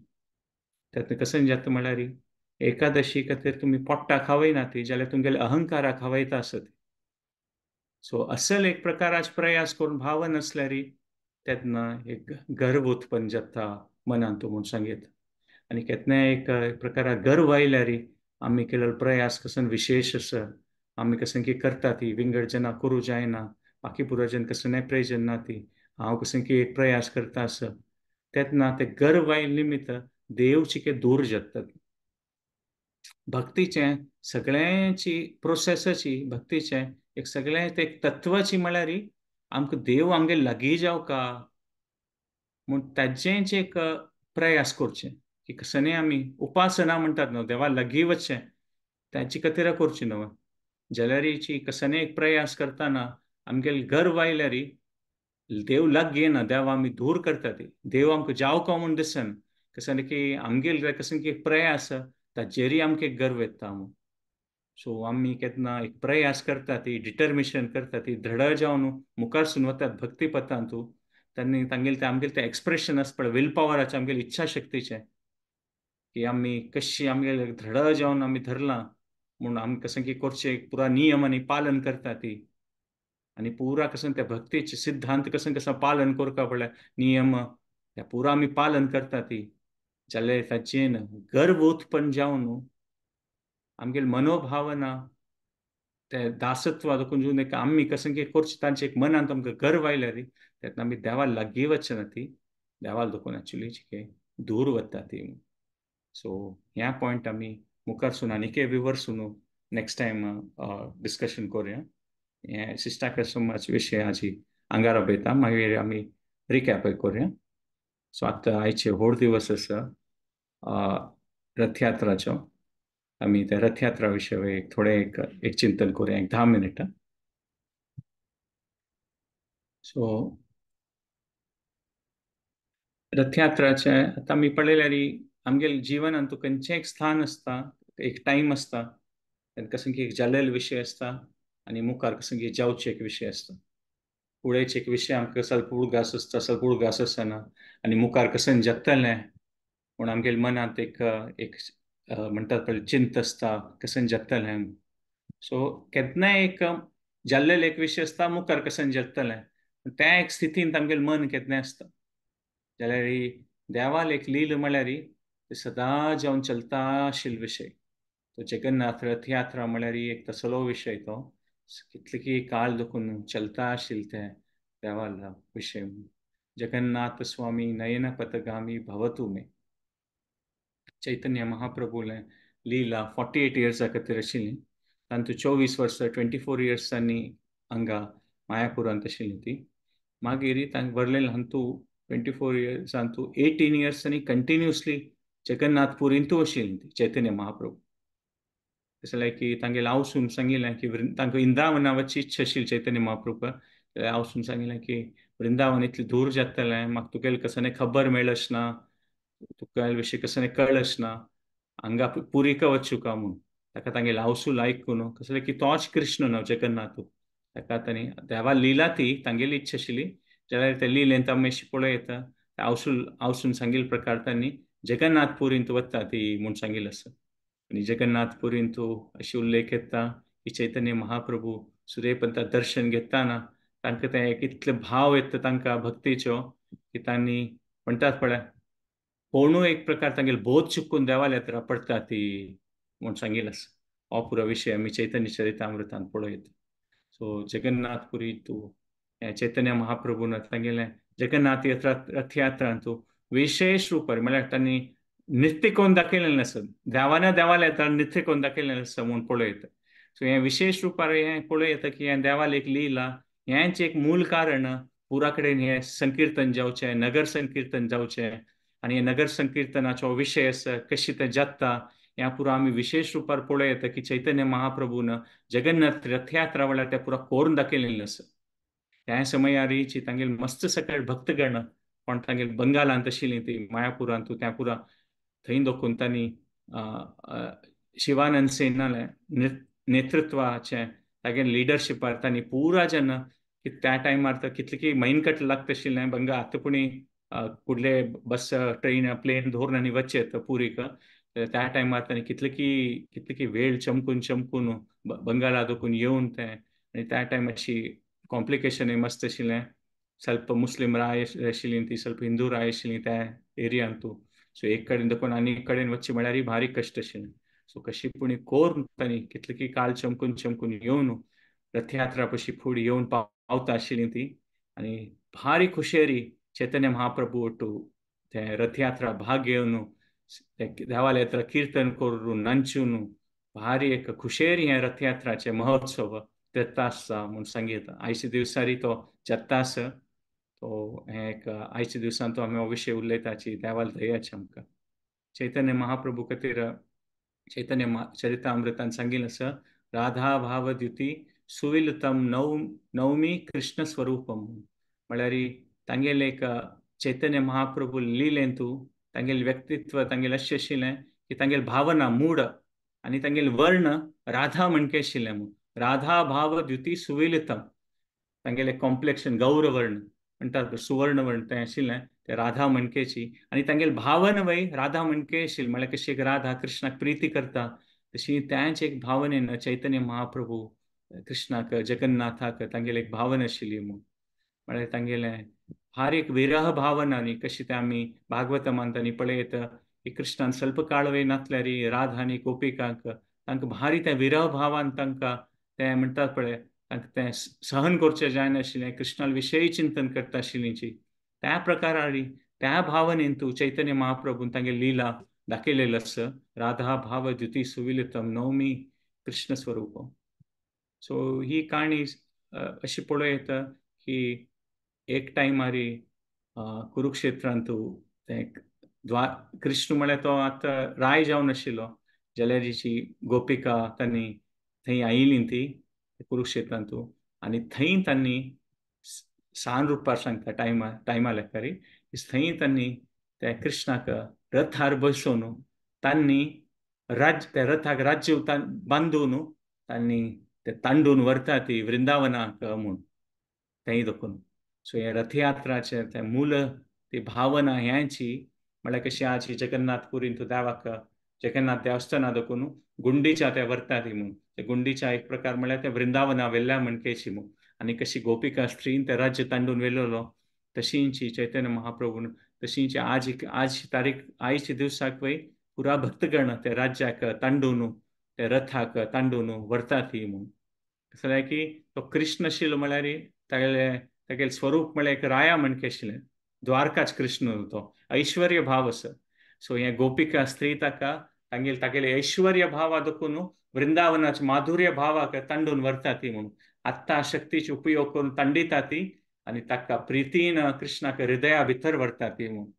त्यातून कसं जाता म्हळ्यार एकादशी खातीर तुमी पोट्टा खावयना ती जाल्यार तुमगेले अहंकारा खावयता आसत. सो असल एक प्रकाराच प्रयास करून भाव नासल्यार तेन्ना एक गर्व उत्पन्न जाता मनांत म्हूण सांगीत. आनी केन्नाय एक प्रकारा गर्व आयल्यार आमी केल्लो प्रयास कसो विशेश आसा, आमी कसं की करता ती विंगड जना करूं जायना, बाकी पुरोजन कसं नाही प्रयोजन ना ती हांव कसं की एक प्रयास करता आसा, तेन्ना ते गर्व आयिल्ले निमित्त देवची के दूर जातात. भक्तीचें सगळ्यांची प्रोसेसाची भक्तीचें एक सगळें ते एक तत्वाची म्हळ्यार आमकां देव आमगे लागीं जावका म्हूण ताजेंच एक प्रयास करचें की कसने आमी उपासना म्हणटात न्हू देवा लागीं वचचें ताची खातीर करची न्हू. जाल्यारीची कसने एक प्रयास करतना आमगेले गर्व आयल्यार देव लागीं येना, देव आमी दूर करता ती देव आमकां जावका म्हूण दिसन कसने की आमगेले कसने की एक प्रयास ताजेरय आमकां एक गर्व येता म्हूण. सो आमी केन्ना एक प्रयास करता ती डिटर्मिनेशन करता ती दृढ जावन मुखार वतात भक्ती पथांतू तांणी तांगेले तें आमगेलें तें एक्सप्रेशन आसा पळय will पावराचें आमगेले इच्छा शक्तीचें की आमी कशी आमगेले दृढ जावन आमी धरलां म्हूण आमी कसं की करचें पुरा नियम आनी पालन करता ती आनी पुरा कसं त्या भक्तीचे सिद्धांत कसं कसं पालन करता पळय नियम त्या पुरा आमी पालन करता ती जाल्यार ताचेन गर्व उत्पन्न जावन आमगेले मनोभावना ते दासत्व देखून एक आमी कसं की करचें तांचे एक मनांत आमकां गर्व आयल्यार तेन्ना आमी देवा लागीं वचना ती देवाक देखून एक्चुली दूर वता ती. सो ह्या पॉयंट आमी मुखार सून आनीकय विवर्सून नेक्स्ट टायम डिस्कशन करुया. हें शिश्टाकर्माचे विशय आजी आंगार अभयता मागीर आमी रिकॅप करुया. सो आतां आयचे व्हड दिवस आसा रथयात्राचो, आमी त्या रथयात्रा विशय एक थोडें एक एक चिंतन करुया एक 10 मिनटां. सो रथयात्राचे आतां आमी पळयल्यार आमगेले जिवनांत खंयचें एक स्थान आसता, एक टायम आसता, कसं की एक जालेलो विशय आसता आनी मुखार कसं की जावचे एक विशय आसता. फुडेंचे एक विशय आमकां सलपूळ घास आसता, सलपूळ घास आसना आनी मुखार कसं जगतलें पूण आमगेले मनांत एक एक म्हणटात पळय चिंत आसता कसं जगतलें. सो केन्नाय एक जाल्लेले एक विशय आसता मुखार कसं जगतलें त्या एक स्थितींत आमगेलें मन केन्नाय आसता. जाल्यार देवाल एक लील म्हळ्यार सदां जावन चलता आशिल्लो विशय तो जगन्नाथ रथयात्रा म्हळ्यार एक तसलो विशय तो कितले की काळ देखून चलता आशिल्ले ते देवाल विशय. जगन्नाथ स्वामी नयन पथगामी भवतु मे. चैतन्य महाप्रभूले लीला 48 इयर्सा खातीर आशिल्ली, तांतू 24 वर्सां 24 इयर्सांनी हांगा मायापुरांत आशिल्ली ती. मागीर तांकां बरलेलें हांतू 24 इयर्सांतू 18 इयर्सांनी कंटिन्युअसली जगन्नाथपुरींतू आशिल्ली ती चैतन्य महाप्रभू. तशें की तांगेले आवसून सांगिल्लें की तांकां वृंदावना वचची इच्छा आशिल्ली चैतन्य महाप्रभूक, आवसून सांगिल्लें की वृंदावन इतलें दूर जातलें म्हाका तुगेलें कसलें खबर मेळच ना, तुका विशय कसलें कळच ना, हांगा पुरीका वचूका म्हूण. ताका तांगेले आवसूल आयकून कसलें की तोच कृष्ण न्हू जगन्नाथ, ताका तांणी देवा लिला ती तांगेली इच्छा आशिल्ली. जाल्यार ते लिलेंत आमी अशी पळयता आवसूल आवसून सांगिल्ले प्रकार तांणी जगन्नाथपुरींत वता ती म्हूण सांगिल्लें आसा. आनी जगन्नाथपुरींत अशी उल्लेख येता की चैतन्य महाप्रभू सूर्यपंता दर्शन घेताना तांकां ते एक इतले भाव येता तांकां भक्तीचो की तांणी म्हणटात पळय कोणूय एक प्रकार तांगेले बोध चुकून देवाल्या पडटा ती म्हूण सांगिल्लें आसा. हो पुरो विशय आमी चैतन्य चरितामृतान पळयत. सो जगन्नाथपुरी तूं चैतन्य महाप्रभून तांगेलें जगन्नाथ रथयात्रांतू विशेष रुपार म्हळ्यार तांणी नृत्य करून दाखयलेलें आसा, देवाना देवालय नृत्य करून दाखयलेलें आसा म्हूण पळयत. सो हें विशेष रुपार हें पळयता की हें देवाल एक लीला, हेंच एक मूल कारण पुरा कडेन हें संकीर्तन जावचें, नगर संकीर्तन जावचें आनी हे नगर संकीर्तनाचो विशय आसा कशी तें जाता ह्या पुरा आमी विशेष रुपार पळयता की चैतन्य महाप्रभून जगन्नाथ रथयात्रा वेळार तें पुरा कोरून दाखयलेलें आसा. त्या समयारीची तांगेले मस्त सकळ भक्तगण कोण तांगेले बंगालांत आशिल्लीं ती मायापुरांत त्या पुरा थंय दोखून तांणी शिवानंद सेनाले नेतृत्वाचें तागेले लिडरशिपार तांणी पुरा जेन्ना की त्या टायमार तर कितले की मैनकट लागता आशिल्लें बंगा आतां पुणी कुडले बस ट्रेन प्लेन धरून आनी वचचें पुरीक, त्या टायमार तांणी कितले की वेळ चमकून चमकून बंगाला दोखून येवन तें आनी त्या टायम अशी कॉम्प्लिकेशन मस्त आशिल्लें. ಸ್ವಲ್ಪ मुस्लिम राय आशिल्लीं ती, ಸ್ವಲ್ಪ हिंदू राय आशिल्लीं त्या एरियांतू. सो एक कडेन देखून आनी एक कडेन वचचें म्हळ्यार भारी कश्ट आशिल्लें. सो कशी पुणी कोरून तांणी कितले की काल चमकून चमकून येवन रथयात्रा पशी फुडें येवन पावता आशिल्लीं ती आनी भारी खुशेरी चैतन्य महाप्रभू ओटू ते रथयात्रा भाग घेवन देवालयात्रा कीर्तन करून नाचून भारी एक खुशेरी हें रथयात्राचें महोत्सव जाता आसता म्हूण सांगता. आयच्या दिवसारी तो जाता आसा. तो हें एक आयच्या दिवसान तो आमी हो विशय उलयताची देवाल दयाची आमकां. चैतन्य महाप्रभू खातीर चैतन्य चरितामृतान सांगिल्लें आसा, राधा भाव द्युती सुविलतम नवमी कृष्ण स्वरूपम. म्हळ्यार तांगेलें एक चैतन्य महाप्रभू लिलेंतू तांगेलें व्यक्तित्व तांगेलें अशें आशिल्लें की तांगेली भावना मूड आनी तांगेलें वर्ण राधा म्हणके आशिल्लें म्हूण. राधा भाव द्युती सुविलितम, तांगेलें कॉम्प्लेक्शन गौरवर्ण म्हणटात सुवर्ण वर्ण तें आशिल्लें तें राधा म्हणकेची आनी तांगेली भावना वय राधा म्हणके आशिल्ली. म्हळ्यार कशी एक राधा कृष्णाक प्रिती करता तशी त्याच एक भावनेन चैतन्य महाप्रभू कृष्णाक जगन्नाथाक तांगेली एक भावना आशिल्ली म्हूण. म्हळ्यार तांगेलें भारी एक विरह भावना न्ही कशी तें आमी भागवतमान तांणी पळयत की कृष्णान स्वल्प काळ वय नासल्यार राधा आनी गोपिकांक तांकां भारी त्या विरह भावान तांकां तें म्हणटात पळय तांकां तें सहन करचें जायनाशिल्लें, कृष्णा विशयी चिंतन करता आशिल्लींची. त्या प्रकारारी त्या भावनेन तूं चैतन्य महाप्रभून तांगेली लीला दाखयलेलें आसा, राधा भाव द्युती सुविलितम नवमी कृष्ण स्वरूप. सो ही काणी अशी पळोवं येता की एक टायमारी कुरुक्षेत्रांतू तें कृष्ण म्हळ्यार तो आतां राय जावन आशिल्लो जाल्यार जी गोपिका तांणी थंय आयिल्ली ती कुरुक्षेत्रांतू आनी थंय तांणी सान रुपार सांगता टायमा लेखारी थंय तांणी त्या कृष्णाक रथार बसोवन तांणी राज्य त्या रथाक राज्य बांदून तांणी ते तांडून व्हरता ती वृंदावनाक म्हूण थंय दखून. सो हे रथयात्राचें तें मूल ती भावना ह्यांची म्हळ्यार कशी आज जगन्नाथपुरीन तूं देवाक जगन्नाथ देवस्थाना दखून गुंडीच्या ते व्हरता ती म्हूण. ते गुंडीच्या एक प्रकार म्हळ्यार ते वृंदावना वेल्ल्या म्हणकेची म्हूण. आनी कशी गोपिका स्त्रीन ते राज्य तांडून व्हेलेलो तशींची चैतन्य महाप्रभून तशींची आज आज तारीख आयच्या दिवसाक वय पुरा भक्तगण ते राज्याक तांडून ते रथाक तांडून व्हरता ती म्हूण. जाल्यार की तो कृष्ण आशिल्लो म्हळ्यार तागेले तागेलें स्वरूप म्हळ्यार एक राया म्हणके आशिल्लें, द्वारकाच कृष्ण तो ऐश्वर्य भाव आसा. सो हें गोपिका स्त्री ताका तांगेले तागेले ऐश्वर्य भावा देखून वृंदावनाचे माधुर्य भावाक तांडून व्हरता ती म्हणून. आत्तां शक्तीचो उपयोग करून तांडिता ती आनी ताका प्रितीन कृष्णाक हृदया भितर व्हरता ती म्हणून.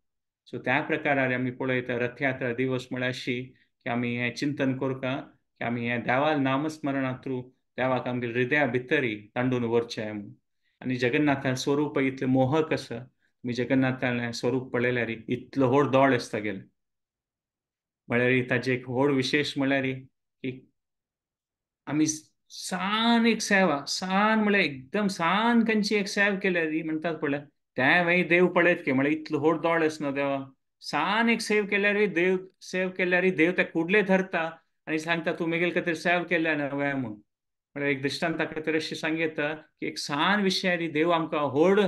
सो त्या प्रकारार आमी पळयता रथयात्रा दिवस म्हळ्यार अशी की आमी हें चिंतन करता की आमी हें देवाल नामस्मरणा थ्रू देवाक आमगे हृदया भितरी तांडून व्हरचें म्हणून. आनी जगन्नाथा स्वरूप इतलें मोहक आसा, तुमी जगन्नाथालें स्वरूप पळयल्यार इतलो व्हड दोळ आसता गेले म्हळ्यार ताजें एक व्हड विशेश म्हळ्यार की आमी सान एक सेवा सान म्हळ्यार एकदम सान खंयची एक सेवा केल्यार म्हणटात पळय तें मागीर देव पळयत की म्हळ्यार इतलो व्हड दोळ आसना देवा, सान एक सेव केल्यार देव सेव केल्यार देव त्या कुडले धरता आनी सांगता तूं मेगेल खातीर सेव केल्या न्हय म्हूण. म्हळ्यार एक दृश्टांता खातीर अशें सांगता की एक सान विशयारी देव आमकां व्हड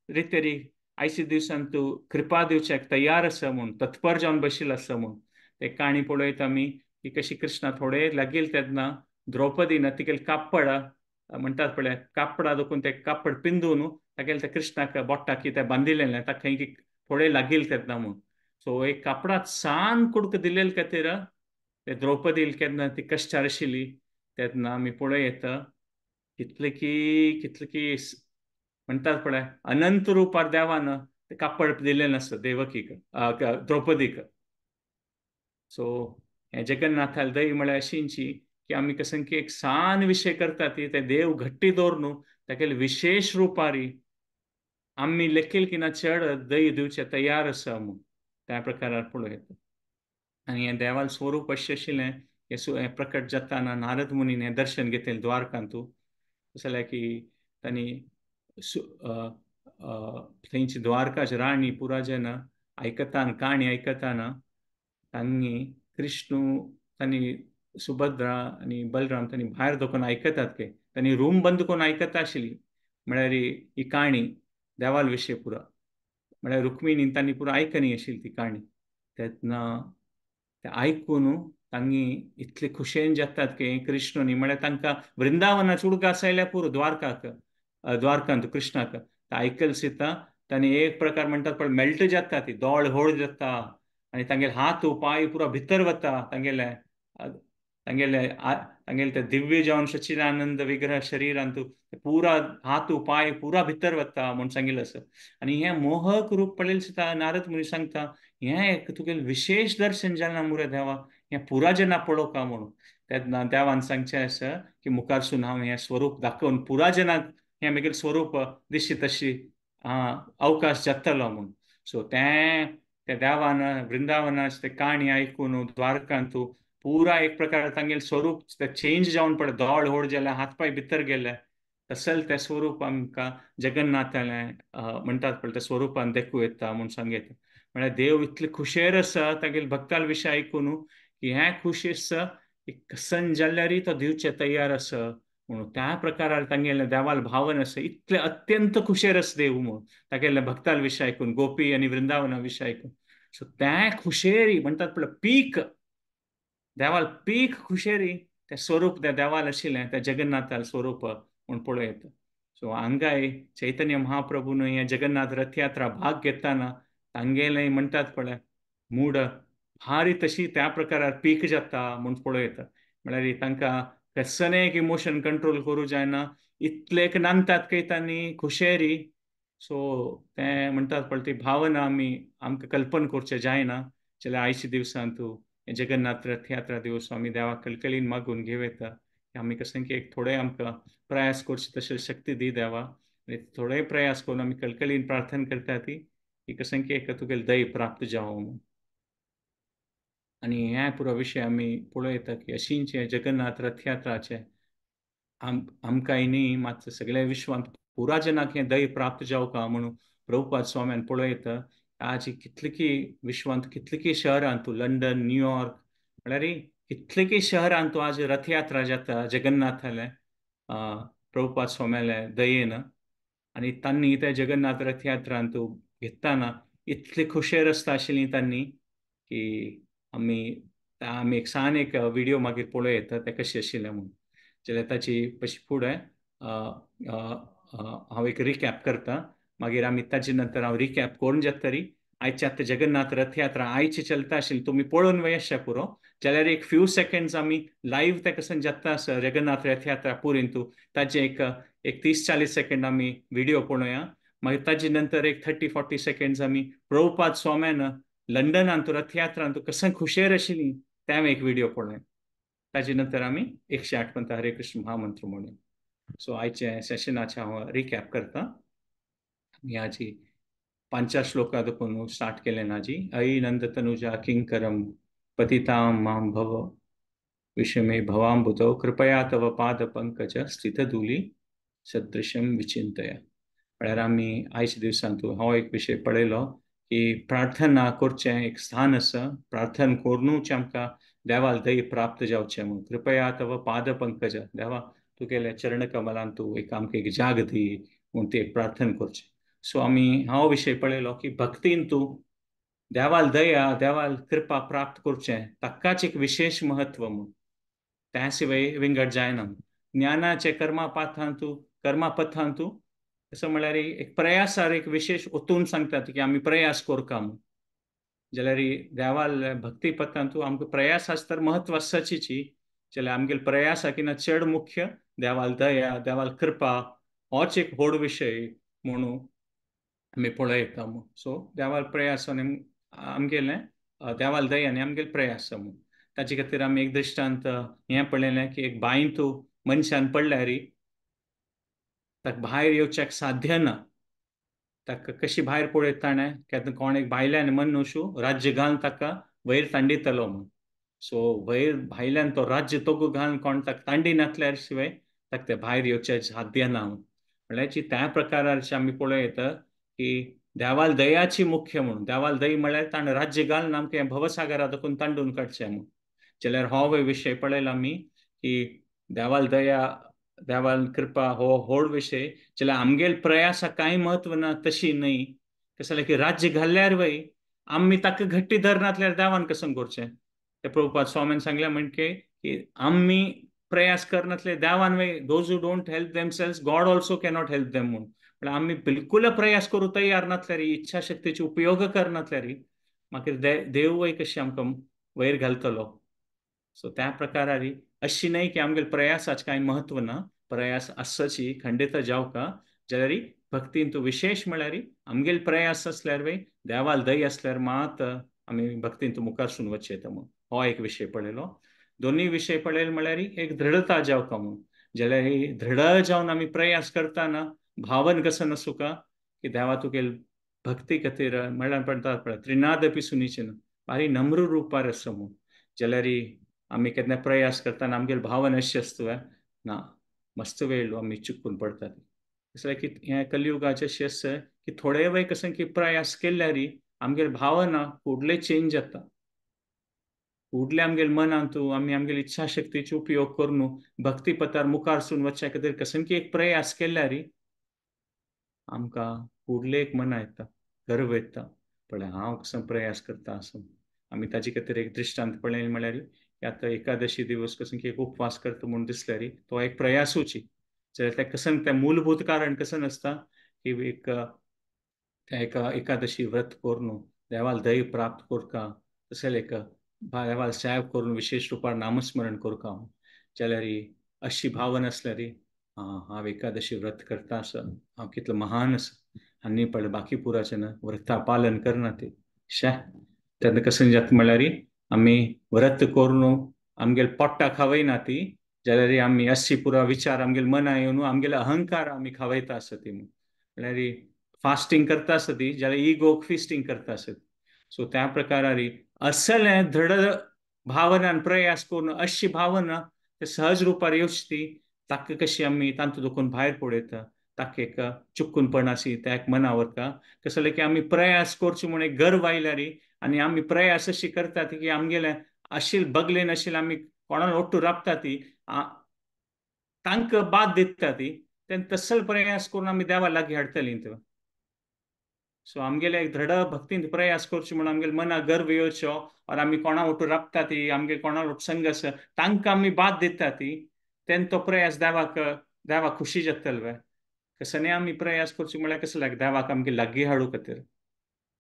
रितेरी आयच्या दिवसान तूं कृपा दिवच्याक तयार आसा म्हूण, तत्पर जावन बशिल्लो आसा म्हूण. ते काणी पळयता आमी की कशी कृष्णा थोडे लागील तेन्ना द्रौपदीन तिगेले कापड म्हणटात पळय कापडा दोखून ते कापड पिंदून तागेले ते कृष्णाक बोटाक ते बांदिल्लें ताका खंय थोडे लागील तेन्ना म्हूण. सो एक कापडा सान कुडक दिलेले खातीर ते द्रौपदील केन्ना ती कश्टार आशिल्ली तेन्ना आमी पळय येता कितले की कितले की म्हणटात पळय अनंत रुपार देवान ते कापड दिलें नासता देवकीक द्रौपदीक. सो हें जगन्नाथाल दही म्हळ्यार अशींची की आमी कसं की एक सान विशय करता ती ते देव घट्टी दवरून तागेले विशेश रुपारी आमी लेखील की ना चड दही दिवचे तयार आसा म्हूण त्या प्रकारार पळोवं येता. आनी हें देवाल स्वरूप अशें आशिल्लें हें प्रकट जाताना नारद मुनीन हें दर्शन घेतलें द्वारकांतू. जाल्यार की तांणी थंयची द्वारकाची राणी पुरा जेन्ना आयकताना काणी आयकताना तांणी कृष्णू तांणी सुभद्रा आनी बलराम तांणी भायर दोकून आयकतात के तांणी रूम बंद करून आयकता आशिल्ली म्हळ्यार ही काणी देवाल विशय पुरा म्हळ्यार रुक्मिणीन तांणी पुरा आयकनी आशिल्ली ती काणी. तेन्ना ते आयकून तांणी इतले खुशेन जातात की कृष्णनी म्हळ्यार तांकां वृंदावनाच उडगास आयल्या पुरो द्वारकाक द्वारकांत कृष्णाक आयकल सीता तांणी एक प्रकार म्हणटात पण मेल्ट जाता ती दोळ होळ जाता आनी तांगेले हात पांय पुरा भितर वता तांगेले तांगेले तांगेले ते दिव्य जावन सच्चिदानंद विग्रह शरीरांतू पुरा हात पांय पुरा भितर वता म्हूण सांगिल्लें आसा. आनी हें मोहक रूप पळयलें सुद्दां नारद मुनी सांगता हें एक तुगेलें विशेश दर्शन जालें मुरे देवा हें पुरा जेन्ना पळोवका म्हणून. तेन्ना देवान सांगचें आसा की मुखारसून हांव हें स्वरूप दाखोवन पुरा जनाक हें म्हगेलें स्वरूप दिशी तशी अवकाश जातलो म्हूण. सो तें त्या देवान वृंदावनाच ते काणी आयकून द्वारकांतू पुरा एक प्रकार तांगेलें स्वरूप ते चेंज जावन पडलें दोळ होड जाले हात पांय भितर गेले तशें तें स्वरूप आमकां जगन्नाथालें म्हणटात पळय त्या स्वरुपान देखूं येता म्हूण सांगता. म्हळ्यार देव इतले खुशेर आसा तागेले भक्ताल विशय आयकून की हें खुशी आसा कसन जाल्यारय तो दिवचे तयार आसा म्हणून त्या प्रकारार तांगेलें देवाल भावन आसा इतले अत्यंत खुशेर आसा देव म्हूण तागेले भक्ताल विशय आयकून गोपी आनी वृंदावना विशय आयकून. सो त्या खुशेरी म्हणटात पळय पीक देवाल पीक खुशेरी तें स्वरूप त्या देवाल आशिल्लें त्या जगन्नाथाल स्वरूप म्हूण पळोवं येता. सो हांगाय चैतन्य महाप्रभून हें जगन्नाथ रथयात्रा भाग घेताना तांगेलें म्हणटात पळय मूड भारी तशी त्या प्रकारार पीक जाता म्हूण पळोवं येता. म्हळ्यार तांकां कसलें एक इमोशन कंट्रोल करूं जायना इतले एक नांदतात की तांणी खुशेरी. सो तें म्हणटात पळय ती भावना आमी आमकां कल्पन करचें जायना. जाल्यार आयच्या दिवसांत जगन्नाथ रथयात्रा दिवस आमी देवाक कलकलीन मागून घेवं येता आमी कसलें की एक थोडे आमकां प्रयास करचे तशें शक्ती दी देवा आनी थोडे प्रयास करून आमी कलकलीन प्रार्थना करता ती की कसलें की एक तुगेलें दय प्राप्त जावं म्हूण. आनी हें पुरो विशय आमी पळोवं येता की अशींच जगन्नाथ रथयात्राचें आमकांय न्ही मात सगळ्या विश्वांत पुरा जनाक हें दय प्राप्त जावका म्हणून प्रभुपाद स्वाम्यान पळोवं येता. आज कितलेकी विश्वांत कितलेकी शहरांतू लंडन न्यूयॉर्क म्हळ्यार कितलेकी शहरांतू आज रथयात्रा जाता जगन्नाथालें प्रभुपाद स्वाम्याले दयेन. आनी तांणी त्या जगन्नाथ रथयात्रांतू घेताना इतले खुशेर आसता आशिल्ली तांणी की आमी आमी एक सान एक विडियो मागीर पळोवं येता तें कशें आशिल्लें म्हूण. जाल्यार ताची पशी फुडें हांव एक रिकॅप करता मागीर आमी ताजे नंतर हांव रिकॅप करून जातरी आयचे आतां जगन्नाथ रथयात्रा आयची चलता आशिल्ली तुमी पळोवन वयशे पुरो जाल्यार एक फ्यू सेकंड्स आमी लायव्ह ते कसन जाता आसा जगन्नाथ रथयात्रा पुरींतू ताजे एक एक 30-40 सेकंड आमी विडियो पळोवया. मागीर ताजे नंतर एक 30-40 सेकंड्स आमी प्रभुपाद स्वाम्यान लंडनांतू रथयात्रांतू कशें खुशेर आशिल्ली तें एक विडियो पळोवया. ताजे नंतर आमी 108 पंत हरे कृष्ण महामंत्र म्हणूया. सो आयचे सेशनाचें हांव रिकॅप करता. आमी आजी 5 श्लोका देखून स्टार्ट केलें नाजी. अयि नंद तनुजा किंकरम पतितां मां भव विषमे भवाम्बुधौ कृपया तव पाद पंकज स्थितधूली सदृशं विचिंतया. म्हळ्यार आमी आयच्या दिवसांत हो एक विशय पळयलो की प्रार्थना करचें एक स्थान आसा, प्रार्थना करूनच आमकां देवाल दय प्राप्त जावचें म्हूण. कृपया तव पाद पंकज देवा तुगेल्या चरणकमलान तूं एक आमकां एक जाग दी म्हूण ती एक प्रार्थना करचें. सो आमी हो विशय पळयलो की भक्तीन तूं देवाल दया देवाल कृपा प्राप्त करचें ताकाच एक विशेष महत्व म्हूण, त्या शिवाय विंगड जायना. ज्ञानाचे कर्मा पथांतू तसो म्हळ्यार एक प्रयासार एक विशेष ओतून सांगतात की आमी प्रयास करका म्हूण, जाल्यार देवाल भक्ती पथांतू आमकां प्रयास आसता तर महत्व आसाचीची, जाल्यार आमगेले प्रयासा किना चड मुख्य देवाल दया देवाल कृपा होच एक व्हड विशय म्हणून आमी पळयता म्हूण. सो देवाल प्रयास आनी आमगेलें देवाल दया आनी आमगेले प्रयास म्हूण. ताचे खातीर आमी एक दृश्टांत हें पळयलें की एक बांयतू मनशान पडल्यार ताका भायर येवच्याक साध्य ना, ताका कशी भायर पळयता ताणें केन्ना कोण एक भायल्यान मनुष्य राज्य घालून ताका वयर तांडितलो म्हूण. सो वयर भायल्यान तो राज्य तोगो घालून कोण ताका तांडी नासल्यार शिवाय ताका ते भायर येवचें साध्य ना. म्हणल्यार त्या प्रकाराचे आमी पळयता की देवाल दयाची मुख्य म्हणून, देवाल दया म्हळ्यार ताणें राज्य घालून आमकां हें भवसागरा दाखोवन तांडून काडचें म्हूण. जाल्यार हो विशय पळयला आमी की देवाल दया देवाल कृपा हो व्हड विशय, जाल्यार आमगेल प्रयासाक कांय म्हत्व ना तशी न्हय. कशें जाल्यार की राज्य घाल्ल्यार वय आमी ताका घट्टी धरनातल्यार देवान कसं करचें. ते प्रभुपाद स्वामीन सांगलें म्हणके की आमी प्रयास करनातले देवान वय, those who don't help themselves God also cannot help them म्हूण. पण आमी बिलकुल प्रयास करूं तयार नासल्यार, इच्छा शक्तीचे उपयोग करनासल्यार मागीर देव वय कशी आमकां वयर घालतलो. सो त्या प्रकारारी अशी न्हय की आमगेले प्रयासाच कांय महत्व ना, प्रयास आसची खंडित जावका, जाल्यार भक्तीन तूं विशेष म्हळ्यार आमगेले प्रयास आसल्यार वय देवाल दया आसल्यार मात आमी भक्तीन तूं मुखार सून वचयता म्हूण. हो एक विशय पळयलो. दोनूय विशय पळयले म्हळ्यार एक दृढता जावका म्हूण, जाल्यार दृढ जावन आमी प्रयास करतना भावन कसं नासुका की देवा तुगेल भक्ती खातीर म्हळ्यार म्हणटात पळय त्रिनादपी सुनीचेन भारी नम्र रुपार आसा म्हूण. जाल्यार आमी केन्ना प्रयास करतना आमगेले भावन अशें आसता ना मस्त वेळ आमी चुकून पडटात. कसलें की हें कलियुगाचें अशें आसा की थोडे वेळ कसं की प्रयास केल्यार आमगेले भावना फुडले चेंज जाता, फुडले आमगेले मनांतू आमी आमगेले इच्छा शक्तीचो उपयोग करून भक्ती पथार मुखार सून वचच्या खातीर कसं की एक प्रयास केल्यार आमकां फुडले एक मना येता, गर्व येता, पळय हांव कसो प्रयास करता असो. आमी ताजे खातीर एक दृश्टांत पळयलें म्हळ्यार आतां एकादशी दिवस कसं की एक उपवास करता म्हूण दिसल्यार तो एक प्रयासूची, जाल्यार तें कसं तें मूलभूत कारण कसं आसता की एक त्या एका एकादशी व्रत करून देवाल दय प्राप्त करका, तशें एक देवाल सेव करून विशेष रुपार नामस्मरण करका. जाल्यार अशी भावना आसल्यार हांव एकादशी व्रत करता आसा, हांव कितलो महान आसा, आनी पळय बाकी पुराचें ना व्रता पालन करना ते शे तेन्ना कसं जाता म्हळ्यार आमी व्रत करून आमगेले पोट्टा खावयना ती, जाल्यार आमी अशी पुरा विचार आमगेले मना येवन आमगेले अहंकार आमी खावयता आसा ती म्हळ्यार फास्टिंग करता आसा ती, जाल्यार इगोक फिस्टिंग करता आसत. सो त्या प्रकारारी असलें दृढ भावनान प्रयास करून अशी भावना ते सहज रुपार येवची ती ताका कशी आमी तांतूं दुखून भायर पडयता, ताका एक चुकूनपण आसी त्या एक मनावर का कसलें की आमी प्रयास करचे म्हूण एक गर्व आयल्यार आनी आमी प्रयास अशी करतात की आमगेले अशील बगलेन अशील आमी कोणाक ओट्टू राबता ती तांकां बाद दिता ती तेन्ना तसल प्रयास करून आमी देवा लागीं हाडटलीं तेन्ना. सो आमगेले एक दृढ भक्तीन प्रयास करचे म्हूण आमगेले मना गर्व येवचो और आमी कोणा ओटू राबता ती आमगे कोणा ओट संग आसा तांकां आमी बाद दिता ती तेन्ना तो प्रयास देवाक देवाक खुशी जातलो वे. कसने आमी प्रयास करचे म्हळ्यार कसो लाग देवाक आमगे लागीं हाडूं खातीर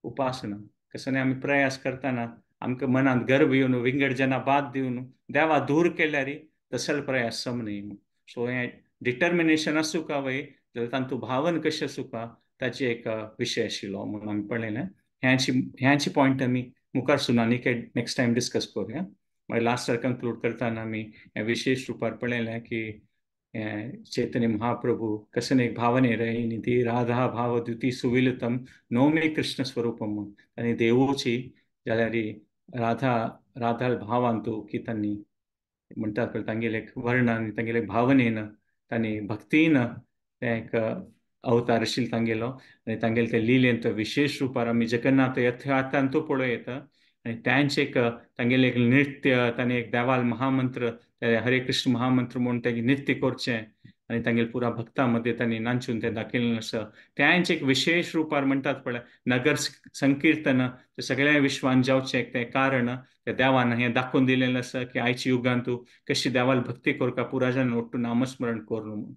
उपासना कसने आमी प्रयास करतना आमकां मनांत गर्व येवन विंगड जना बाद दिवन देवा दूर केल्यार तसल प्रयास सम न्हय. सो हें डिटर्मिनेशन आसूं का वय जाल्यार तांतूं भावन कशें आसूं का ताची एक विशय आशिल्लो म्हणून आमी पळयलें. ह्याची पॉयंट आमी मुखार सून आनी नेक्स्ट टायम डिस्कस करुया. मागीर लास्टार कंक्लूड करतना आमी हें विशेष रुपार पळयलें की चैतन्य महाप्रभु कसन एक भावने रही ती राधा भाव द्युती सुविलतम नोमे कृष्ण स्वरूपम म्हूण आनी देवूची जाल्यार राधा राधा भावान तूं की तांणी म्हणटात पळय तांगेले एक वर्णन तांगेले भावनेन तांणी भक्तीन तें एक अवतार आशिल्लो तांगेलो आनी तांगेले ते लिलेन तो विशेष रुपार आमी जगन्नाथ यथार्थान तो पळोवं येता आनी तांचे एक तांगेले एक नृत्य तांणी एक देवाल महामंत्र हरे कृष्ण महामंत्र म्हूण तें नृत्य करचें आनी तांगेले पुरा भक्ता मदें तांणी नाचून तें दाखयलें आसा. तेंच एक विशेश रुपार म्हणटात पळय नगर संकिर्तन तें सगळ्या विश्वान जावचें एक तें कारण त्या देवान हें दाखोवन दिलेलें आसा की आयच्या युगांत तूं कशी देवाल भक्ती करका पुराजान ओट्टू नामस्मरण करून म्हूण.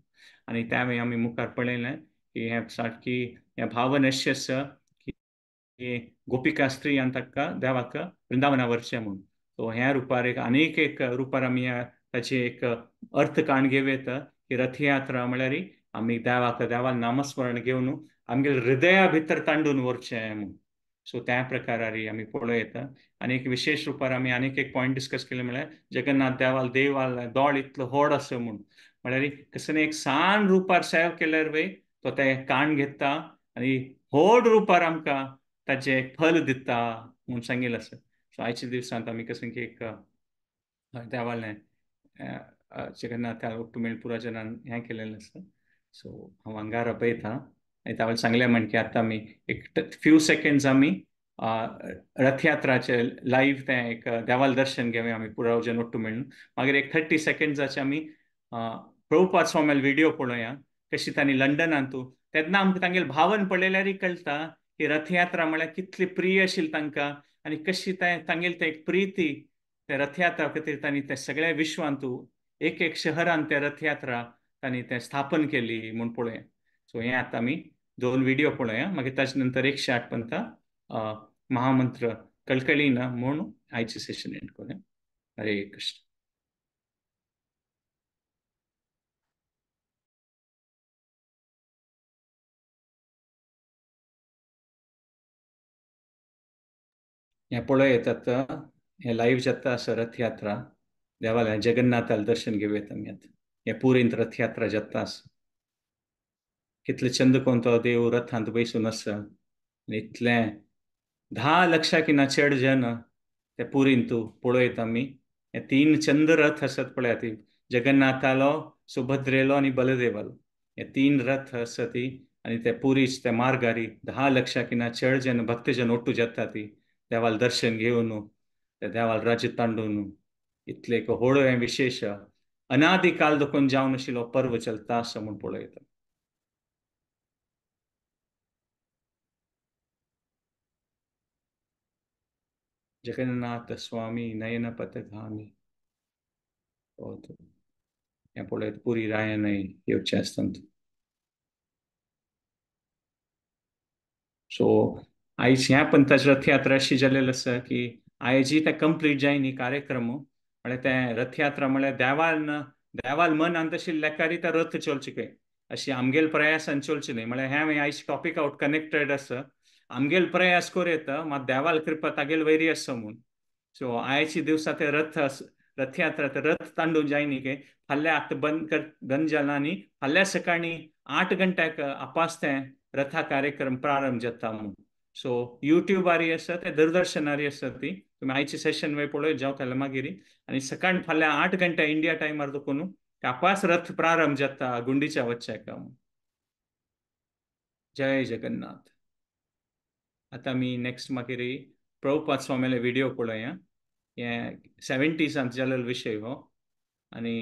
आनी त्या आमी मुखार पळयलें की हें सारकी हें भावन अशें आसा की गोपिका स्त्रियान ताका देवाक वृंदावना व्हरचें म्हूण. सो ह्या रुपार एक आनीक एक रुपार आमी ताची एक अर्थ काण घेवं येता की रथयात्रा म्हळ्यार आमी देवाक देवाक नामस्मरण घेवन आमगेले हृदया भितर तांडून व्हरचें म्हूण. सो त्या प्रकारारी आमी पळोवं येता. आनी एक विशेश रुपार आमी आनीक एक पॉयंट डिस्कस केलें म्हळ्यार जगन्नाथ देवाल देवाल दोळ इतलो व्हड आसा म्हूण, म्हळ्यार कसं एक सान रुपार सेव केल्यार वय तो तें काण घेता आनी व्हड रुपार आमकां ताचें फल दिता म्हूण सांगिल्लें आसा. सो आयच्या दिवसांत आमी कसं की एक देवालें जगन्नाथ ओट्टू मेळ पुराजनान हें केलेलें आसा. सो हांव हांगा रपयता आनी तावें सांगलें म्हण की आतां आमी एक फ्यू सेकेंड्स आमी रथयात्राचे लायव्ह तें एक देवाल दर्शन घेवया आमी पुराजन ओट्टू मेळून. मागीर एक 30 सेकेंड्साचे आमी प्रभुपाद स्वामील व्हिडियो पळोवया कशी तांणी लंडनांत तेन्ना आमकां तांगेले भावन पळयल्यारय कळटा की रथयात्रा म्हळ्यार कितली प्रिय आशिल्ली तांकां आनी कशी तांगेली तें एक प्रिती त्या रथयात्रा खातीर तांणी त्या सगळ्या विश्वांत एक एक शहरान त्या रथयात्रा तांणी तें स्थापन केली म्हूण पळोवया. सो हें आतां आमी 2 व्हिडियो पळोवया, मागीर ताजे नंतर 108 पंता महामंत्र कळकळी ना म्हूण आयचें सेशन एंड करूया. हरे कृष्ण. हें पळोवया येतात हें लायव्ह जाता आसा रथयात्रा देवालय जगन्नाथाल दर्शन घेवया आमी आतां. हें पुरींत रथयात्रा जाता आसा. कितले चंद कोण तो देव रथांत बसून आसा आनी इतलें 10 लक्षां की ना चड जन ते पुरींत पळयत आमी. हे 3 चंद रथ आसात पळयात, जगन्नाथालो, सुभद्रेलो आनी बलदेवालो, हे 3 रथ आसा ती. आनी ते पुरीच त्या मार्गारी 10 लक्षां की ना चड जन भक्तजन ओट्टू जाता ती देवाल दर्शन घेवन त्या देवाल राज्य तांडून. इतलें एक व्हड हें विशेश अनादी काल देखून जावन आशिल्लो पर्व चलता आसा म्हूण पळयता. जगन्नाथ स्वामी नयन पथगामी हें पळयत पुरी रायनय येवचें आसता. सो आयज ह्या पंथाची रथयात्रा अशी जाल्लेली आसा की आयजी तें कंप्लीट जायनी कार्यक्रम म्हळ्यार तें रथयात्रा म्हळ्यार देवान देवाल मनान तशी लेखारी त्या रथ चलची खंय अशी आमगेल प्रयासान चलची न्हय. म्हळ्यार हें आयज टॉपीक आवट कनेक्टेड आसा. आमगेल प्रयास करूं येता मात देवाल कृपा तागेल वैरी आसा म्हूण. सो आयच्या दिवसा ते रथ रथयात्रा ते रथ तांडून जायनी खंय फाल्यां आतां बंद जाला आनी फाल्यां सकाळीं 8 घंट्याक आपास तें रथा कार्यक्रम प्रारंभ जाता म्हूण. सो युट्यूबारी आसा ते दूरदर्शनारी आसा ती तुमी आयचे सेशन वय पळय जावं मागीर. आनी सकाळ फाल्यां 8 घंटे इंडिया टायमार देखून आपास रथ प्रारंभ जाता गुंडीच्या वच्च्या. जय जगन्नाथ. आतां आमी नेक्स्ट मागीर प्रभुपाद स्वामीले व्हिडियो पळोवया. हे 70s जाल्लो विशय हो आनी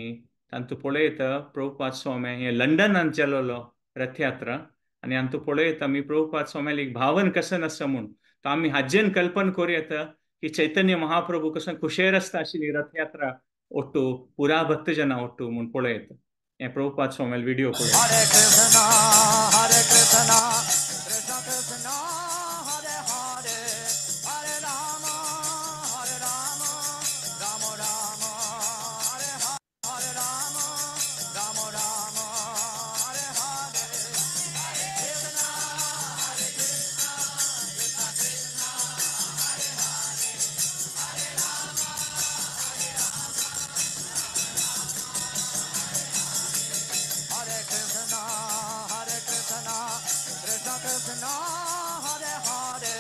तांतू पळयता प्रभुपाद स्वामी हे लंडनांत जाल्लो रथयात्रा आनी हांतू पळयता आमी प्रभुपाद स्वामीले एक भावन कसन आसा म्हूण. तो आमी हाजेन कल्पना करूं येता की चैतन्य महाप्रभू कसो खुशेर आसता आशिल्ली रथयात्रा ओट्टू पुरा भक्तजना ओट्टू म्हूण पळयता. हे प्रभुपाद स्वामीले व्हिडियो पळयता. हरे कृष्णा हरे कृष्णा कृष्ण कृष्णा हरे हरे हरे राम हरे राम राम राम हरे हरे राम राम राम हरे हरे हरे कृष्णा हरे कृष्णा कृष्ण कृष्णा हरे हरे हरे राम हरे राम हरे कृष्णा हरे कृष्णा कृष्ण कृष्णा हरे हरे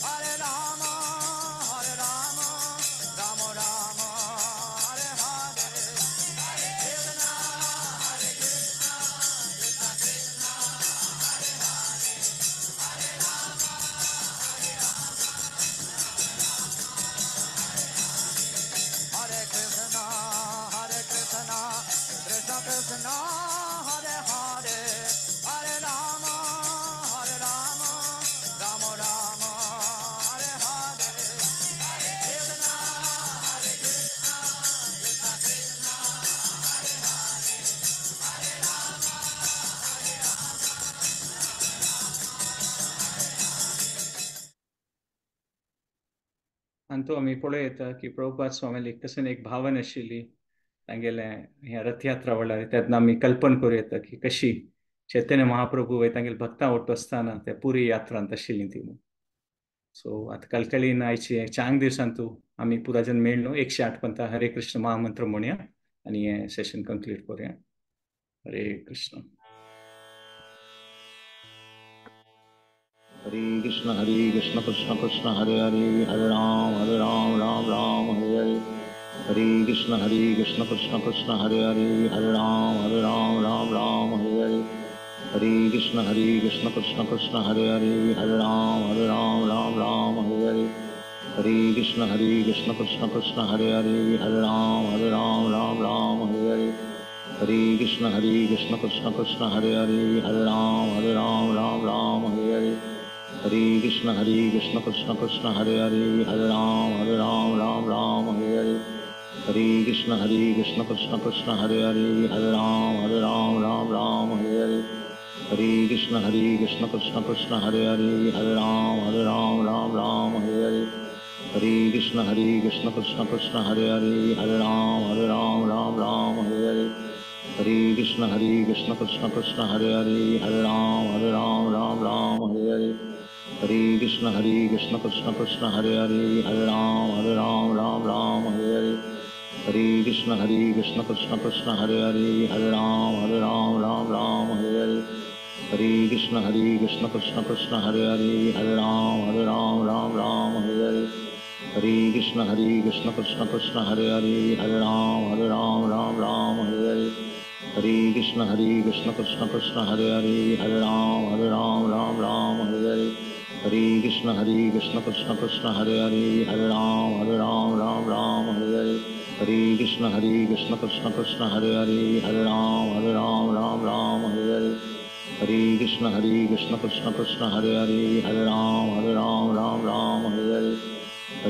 हरे राम हरे राम राम राम हरे हरे हरे कृष्णा हरे कृष्णा कृष्ण कृष्णा हरे हरे हरे राम हरे राम हरे कृष्णा हरे कृष्णा कृष्ण कृष्णा आनी तो आमी पळयता की प्रभुपाद स्वामीली कशें एक भावन आशिल्ली तांगेलें ह्या रथयात्रा वेळार, तेन्ना आमी कल्पना करूं येता की कशी चैतन्य महाप्रभू तांगेले भक्तां वट्टू आसतना ते पुरी यात्रांत आशिल्ली ती. सो आतां कलकलीन आयची चांग दिवसांतू आमी पुराजन मेळ्ळो 108 पंता हरे कृष्ण महामंत्र म्हणया आनी हें सेशन कंप्लीट करूया. हरे कृष्ण. हरे कृष्ण कृष्ण कृष्ण हरे हरे, हरे राम राम राम हरे हरे. हरे कृष्ण कृष्ण कृष्ण हरे हरे, हरे राम राम राम हरे हरे. हरे कृष्ण कृष्ण कृष्ण हरे हरे, हरे राम राम राम हरे हरे. हरे कृष्ण कृष्ण कृष्ण हरे हरे, हरे राम राम राम हरे हरे. हरे कृष्ण कृष्ण कृष्ण हरे हरे, हरे राम राम राम हरे हरे. हरे कृष्ण कृष्ण कृष्ण हरे हरे, हरे राम राम राम हरे हरे. हरे कृष्ण कृष्ण कृष्ण हरे हरे, हरे राम राम राम हरे हरे. हरे कृष्ण कृष्ण कृष्ण हरे हरे, हरे राम राम राम हरे हरे. हरे कृष्ण कृष्ण कृष्ण हरे हरे, हरे राम राम राम हरे हरे. हरे कृष्ण कृष्ण कृष्ण हरे हरे, हरे राम राम राम हरे हरे. हरे कृष्ण कृष्ण कृष्ण हरे हरे, हरे राम राम राम हरे हरे. हरे कृष्ण कृष्ण कृष्ण हरे हरे, हरे राम राम राम हरे हरे. हरे कृष्ण कृष्ण कृष्ण हरे हरे, हरे राम राम राम हरे हरे. हरे कृष्ण कृष्ण कृष्ण हरे हरे, हरे राम राम राम हरे हरे. हरे कृष्ण कृष्ण कृष्ण हरे हरे, हरे राम राम राम हरे हरे. हरे कृष्ण कृष्ण कृष्ण हरे हरे, हरे राम राम राम हरे हरे. हरे कृष्ण कृष्ण कृष्ण हरे हरे, हरे राम राम राम हरे हरे. हरे कृष्ण कृष्ण कृष्ण हरे हरे, हरे राम राम राम हरे हरे. हरे कृष्ण कृष्ण कृष्ण हरे हरे, हरे राम राम राम हरे हरे. हरे कृष्ण कृष्ण कृष्ण हरे हरे, हरे राम राम राम हरे हरे.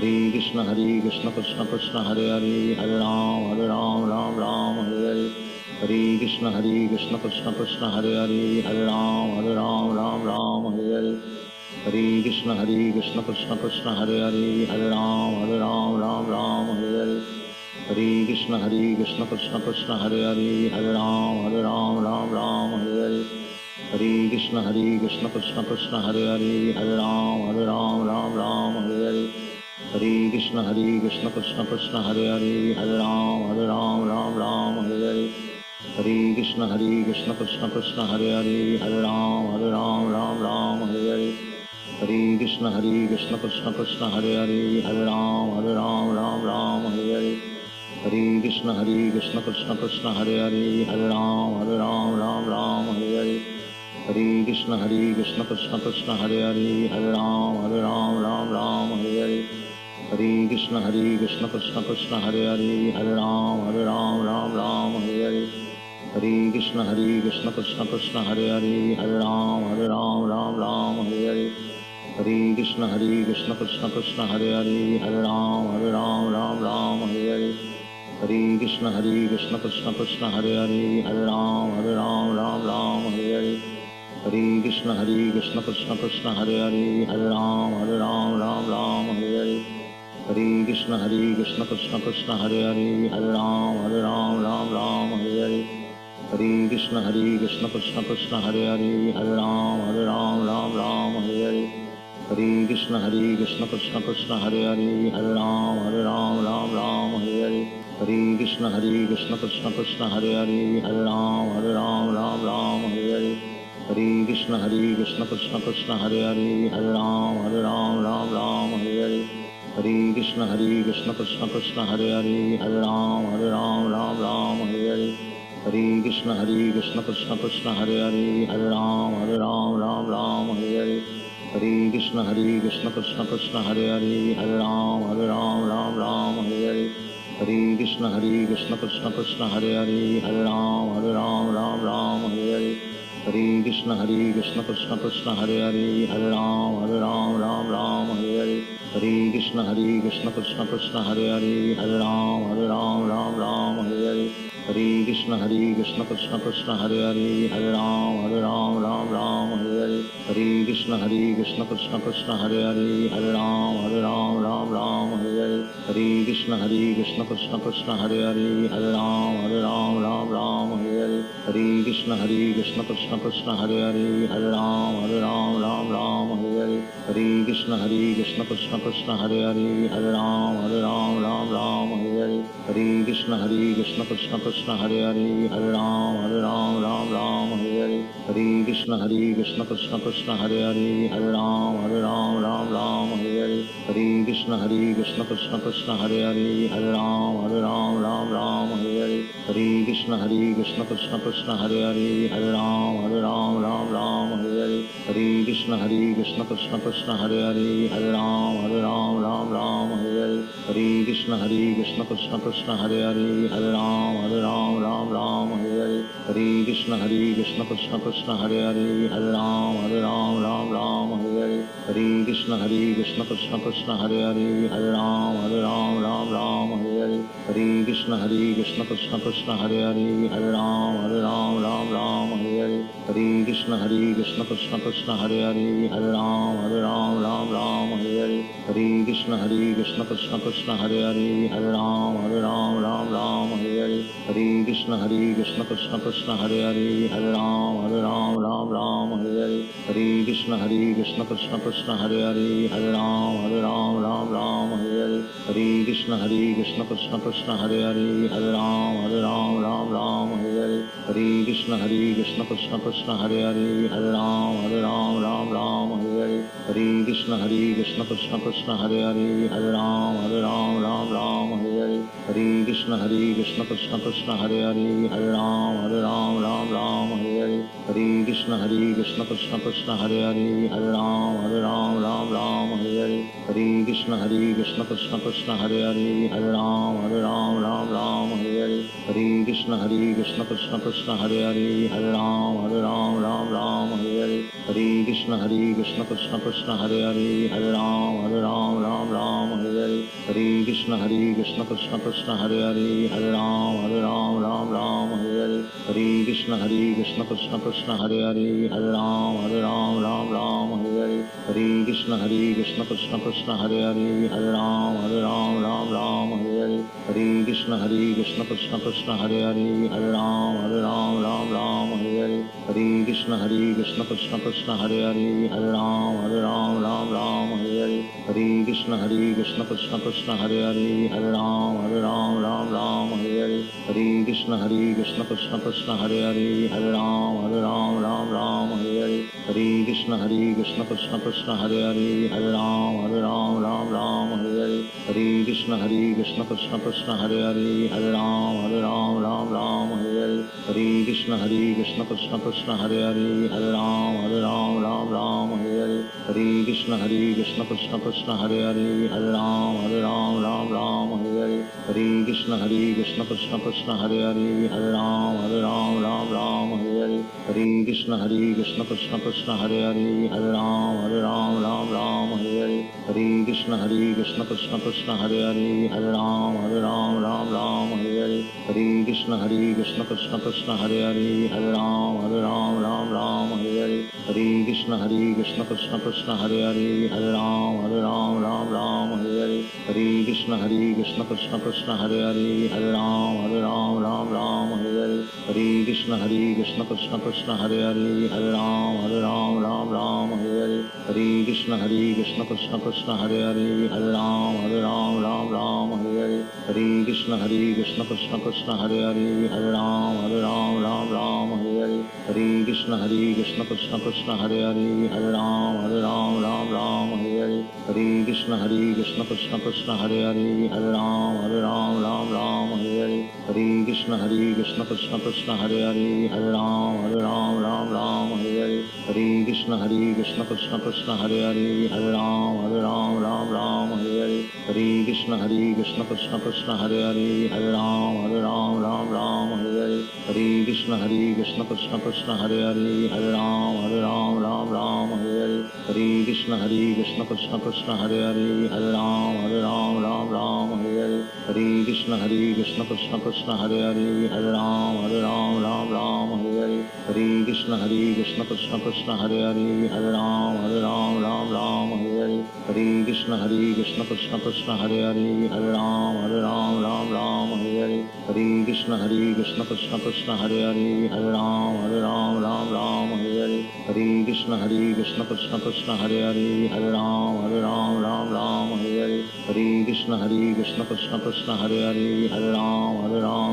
हरे कृष्ण कृष्ण कृष्ण हरे हरे, हरे राम राम राम हरे हरे. हरे कृष्ण कृष्ण कृष्ण हरे हरे, हरे राम राम राम हरे हरे. हरे कृष्ण कृष्ण कृष्ण हरे हरे, हरे राम राम राम हरे हरे. हरे कृष्ण कृष्ण कृष्ण हरे हरे, हरे राम राम राम हरे हरे. हरे कृष्ण कृष्ण कृष्ण हरे हरे, हरे राम राम राम हरे हरे. हरे कृष्ण कृष्ण कृष्ण हरे हरे, हरे राम राम राम हरे हरे. हरे कृष्ण कृष्ण कृष्ण हरे हरे, हरे राम राम राम हरे हरे. हरे कृष्ण कृष्ण कृष्ण हरे हरे, हरे राम राम राम हरे हरे. हरे कृष्ण कृष्ण कृष्ण हरे हरे, हरे राम राम राम हरे हरे. हरे कृष्ण कृष्ण कृष्ण हरे हरे, हरे राम राम राम हरे हरे. हरे कृष्ण कृष्ण कृष्ण हरे हरे, हरे राम राम राम हरे हरे. हरे कृष्ण कृष्ण कृष्ण हरे हरे, हरे राम राम राम हरे हरे. हरे कृष्ण कृष्ण कृष्ण हरे हरे, हरे राम राम राम हरे हरे. हरे कृष्ण कृष्ण कृष्ण हरे हरे, हरे राम राम राम हरे हरे. हरे कृष्ण कृष्ण कृष्ण हरे हरे, हरे राम राम राम हरे हरे. हरे कृष्ण कृष्ण कृष्ण हरे हरे, हरे राम राम राम हरे हरे. हरे कृष्ण कृष्ण कृष्ण हरे हरे, हरे राम राम राम हरे हरे. हरे कृष्ण कृष्ण कृष्ण हरे हरे, हरे राम राम राम हरे हरे. हरे कृष्ण कृष्ण कृष्ण हरे हरे, हरे राम राम राम हरे हरे. हरे कृष्ण कृष्ण कृष्ण हरे हरे, हरे राम राम राम हरे हरे. हरे कृष्ण कृष्ण कृष्ण हरे हरे, हरे राम राम राम हरे हरे. हरे कृष्ण कृष्ण कृष्ण हरे हरे, हरे राम राम राम हरे हरे. हरे कृष्ण कृष्ण कृष्ण हरे हरे, हरे राम राम राम हरे हरे. हरे कृष्ण कृष्ण कृष्ण हरे हरे, हरे राम राम राम हरे हरे. हरे कृष्ण कृष्ण कृष्ण हरे हरे, हरे राम राम राम हरे हरे. हरे Krishna Krishna Hare Krishna Krishna Krishna Hare Hare Hare Ram Hare Ram Ram Ram Hare Hare Hare Krishna Hare Krishna Krishna Krishna Hare Hare Hare Ram Hare Ram Ram Ram Hare Hare Hare Krishna Hare Krishna Krishna Krishna Hare Hare Hare Ram Hare Ram Ram Ram Hare Hare Hare Krishna Hare Krishna Krishna Krishna Hare Hare Hare Ram Hare Ram Ram Ram Hare Hare Hare Krishna Hare Krishna Krishna Krishna Hare Hare Hare Ram Hare Ram Ram Ram Hare Hare Hare Krishna Hare Krishna Krishna Krishna Hare Hare Hare Ram Hare Ram Ram Ram Hare Hare Hare Krishna Hare Krishna Krishna Krishna Hare Hare Hare Ram Hare Ram Ram Ram Hare Hare Hare Krishna Hare Krishna Krishna Krishna Hare Hare Hare Ram Hare Ram Ram Ram Hare Hare Hare Krishna Hare Krishna Krishna Krishna Hare Hare Hare Ram Hare Ram Ram Ram Hare Hare Hare Krishna Hare Krishna Krishna Krishna Hare Hare Hare Ram Hare Ram Ram Ram Hare Hare Hare Krishna Hare Krishna Krishna Krishna Hare Hare Hare Ram Hare Ram Ram Ram Hare Hare Hare Krishna Hare Krishna Krishna Krishna Hare Hare Hare Ram Hare Ram Ram Ram Hare Hare Hare Krishna Hare Krishna Krishna Krishna Hare Hare Hare Ram Hare Ram Ram Hare Hare Hare Krishna Hare Krishna Krishna Krishna Hare Hare Hare Ram Hare Ram Ram Hare Hare Hare Krishna Hare Krishna Krishna Krishna Hare Hare Hare Ram Hare Ram Ram Hare Hare Hare Krishna Hare Krishna Krishna Krishna Hare Hare Hare Ram Hare Ram Ram Hare Hare Hare Krishna Hare Krishna Krishna Krishna Hare Hare Hare Ram Hare Ram Ram Hare Hare Hare Krishna Hare Krishna Krishna Krishna Hare Hare Hare Ram Hare Ram Ram Hare Hare Hare Krishna Hare Krishna Krishna Krishna Hare Hare Hare Ram Hare Ram Ram Hare Hare Hare Krishna Hare Krishna Krishna Krishna Hare Hare Hare Ram Hare Ram Ram Hare Hare Hare Krishna Hare Krishna Krishna Krishna Hare Hare Hare Ram Hare Ram Ram Hare Hare Hare Krishna Hare Krishna Krishna Krishna Hare Hare Hare Ram Hare Ram Ram Hare Hare Hare Krishna Hare Krishna Krishna Krishna Hare Hare Hare Ram Hare Ram Ram Hare Hare Hare Krishna Hare Krishna Krishna Krishna Hare Hare Hare Ram Hare Ram Ram Hare Hare Hare Krishna Hare Krishna Krishna Krishna Hare Hare Hare Ram Hare Ram Ram Hare Hare Hare Krishna Hare Krishna Krishna Krishna Hare Hare Hare Ram Hare Ram Ram Hare Hare Hare Krishna Hare Krishna Krishna Krishna Hare Hare Hare Ram Hare Ram Ram Hare Hare Hare Krishna Hare Krishna Krishna Krishna Hare Hare Hare Ram Hare Ram Ram Hare Hare Hare Krishna Hare Krishna Krishna Krishna Hare Hare Hare Ram Hare Ram Ram Hare Hare Hare Krishna Hare Krishna Krishna Krishna Hare Hare Hare Ram Hare Ram Ram Hare Hare Hare Krishna Hare Krishna Krishna Krishna Hare Hare Hare Ram Hare Ram Ram Hare Hare Hare Krishna Hare Krishna Krishna Krishna Hare Hare Hare Ram Hare Ram Ram Hare Hare Hare Krishna Hare Krishna Krishna Krishna Hare Hare Hare Ram Hare Ram Ram Hare Hare Hare Krishna Hare Krishna Krishna Krishna Hare Hare Hare Ram Hare Ram Ram Hare Hare Hare Krishna Hare Krishna Krishna Krishna Hare Hare Hare Ram Hare Ram Ram Hare Hare Hare Krishna Hare Krishna Krishna Krishna Hare Hare Hare Ram Hare Ram Ram Hare Hare Hare Krishna Hare Krishna Krishna Krishna Hare Hare Hare Ram Hare Ram Ram Hare Hare Hare Krishna Hare Krishna Krishna Krishna Hare Hare Hare Ram Hare Ram Ram Hare Hare Hare Krishna Hare Krishna Krishna Krishna Hare Hare Hare Ram Hare Ram Ram Hare Hare Hare Krishna Hare Krishna Krishna Krishna Hare Hare Hare Ram Hare Ram Ram Hare Hare Hare Krishna Hare Krishna Krishna Krishna Hare Hare Hare Ram Hare Ram Ram Hare Hare Hare Krishna Hare Krishna Krishna Krishna Hare Hare Hare Ram Hare Ram Ram Hare Hare Hare Krishna Hare Krishna Krishna Krishna Hare Hare Hare Ram Hare Ram Ram Hare Hare Hare Krishna Hare Krishna Krishna Krishna Hare Hare Hare Ram Hare Ram Ram Hare Hare Hare Krishna Hare Krishna Krishna Krishna Hare Hare Hare Ram Hare Ram Ram Hare Hare Hare Krishna Hare Krishna Krishna Krishna Hare Hare Hare Ram Hare Ram Ram Hare Hare Hare Krishna Hare Krishna Krishna Krishna Hare Hare Hare Ram Hare Ram Ram Hare Hare Hare Krishna Hare Krishna Krishna Krishna Hare Hare Hare Ram Hare Ram Ram Hare Hare Hare Krishna Hare Krishna Krishna Krishna Hare Hare Hare Ram Hare Ram Ram Hare Hare Hare Krishna Hare Krishna Krishna Krishna Hare Hare Hare Ram Hare Ram Ram Hare Hare Hare Krishna Hare Krishna Krishna Krishna Hare Hare Hare Ram Hare Ram Ram Hare Hare Hare Krishna Hare Krishna Krishna Krishna Hare Hare Hare Ram Hare Ram Ram Hare Hare Hare Krishna Hare Krishna Krishna Krishna Hare Hare Hare Ram Hare Ram Ram Hare Hare Hare Krishna Krishna Krishna Hare Hare, Hare Ram Ram Ram Hare Hare. Hare Krishna Krishna Krishna Hare Hare, Hare Ram Ram Ram Hare Hare. Hare Krishna Krishna Krishna Hare Hare, Hare Ram Ram Ram Hare Hare. Hare Krishna Krishna Krishna Hare Hare, Hare Ram Ram Hare Hare. Hare Krishna Krishna Krishna Hare Hare, Hare Ram Ram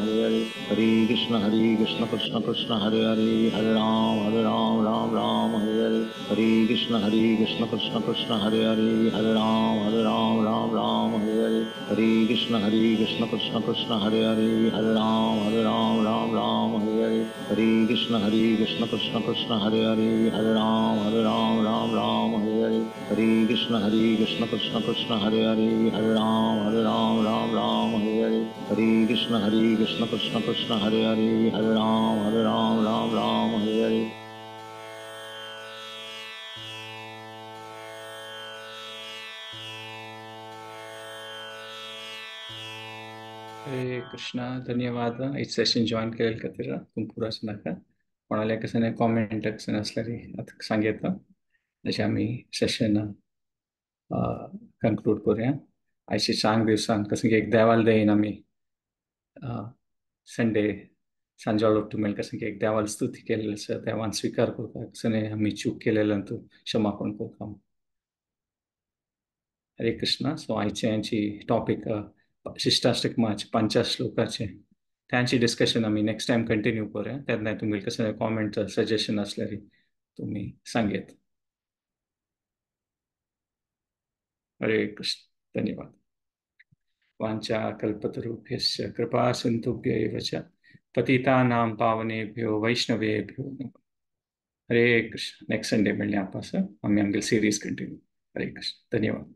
Hare Hare. Hare Krishna Krishna Krishna Hare Hare, Hare Ram Ram Hare Hare. Hare Krishna Krishna Krishna Hare Hare, Hare Ram Ram Hare Hare. Hare Krishna Krishna Krishna Hare Hare, Hare Ram Ram Hare Hare. Hare Krishna Krishna Krishna Hare Hare, Hare Ram Ram Hare Hare. Hare Krishna Krishna Krishna Hare Hare, Hare Ram Ram Hare Hare. Hare Krishna Krishna Krishna Hare Hare, Hare Ram Ram Hare Hare. Hare Krishna, धन्यवाद एक Seshan join केलेल खातीर तुमकां पुरो नाका. कोणाले कसं comment कसं आसल्यार आतां सांगता, जशें आमी सेशन कंक्लूड करूया. आयचे चांग दिवसान कसं की एक देवाल देईन आमी संडे सांजवाळ उठू मेळ कसं की एक देवाल स्तुती केलेली आसा, देवान स्विकार करता, कसं आमी चूक केलेल्यान तूं क्षमापण करता. हरे कृष्णा. सो आयचे आमची टॉपीक शिष्टाष्टकमाचे 5 श्लोकाचे त्यांची डिस्कशन आमी नेक्स्ट टायम कंटिन्यू करूया. तेन्ना तुमी कसं कॉमेंट सजेशन आसल्यार तुमी सांगेत. हरे कृष्ण, धन्यवाद. वाञ्छा कल्पतरुभ्यश्च कृपा सिन्धुभ्य एव च पतितानां पावनेभ्यो वैष्णवेभ्यो नमः. हरे कृष्ण. नेक्स्ट संडे मेळया आपण आमी आमगे सिरीज कंटिन्यू. हरे कृष्ण, धन्यवाद.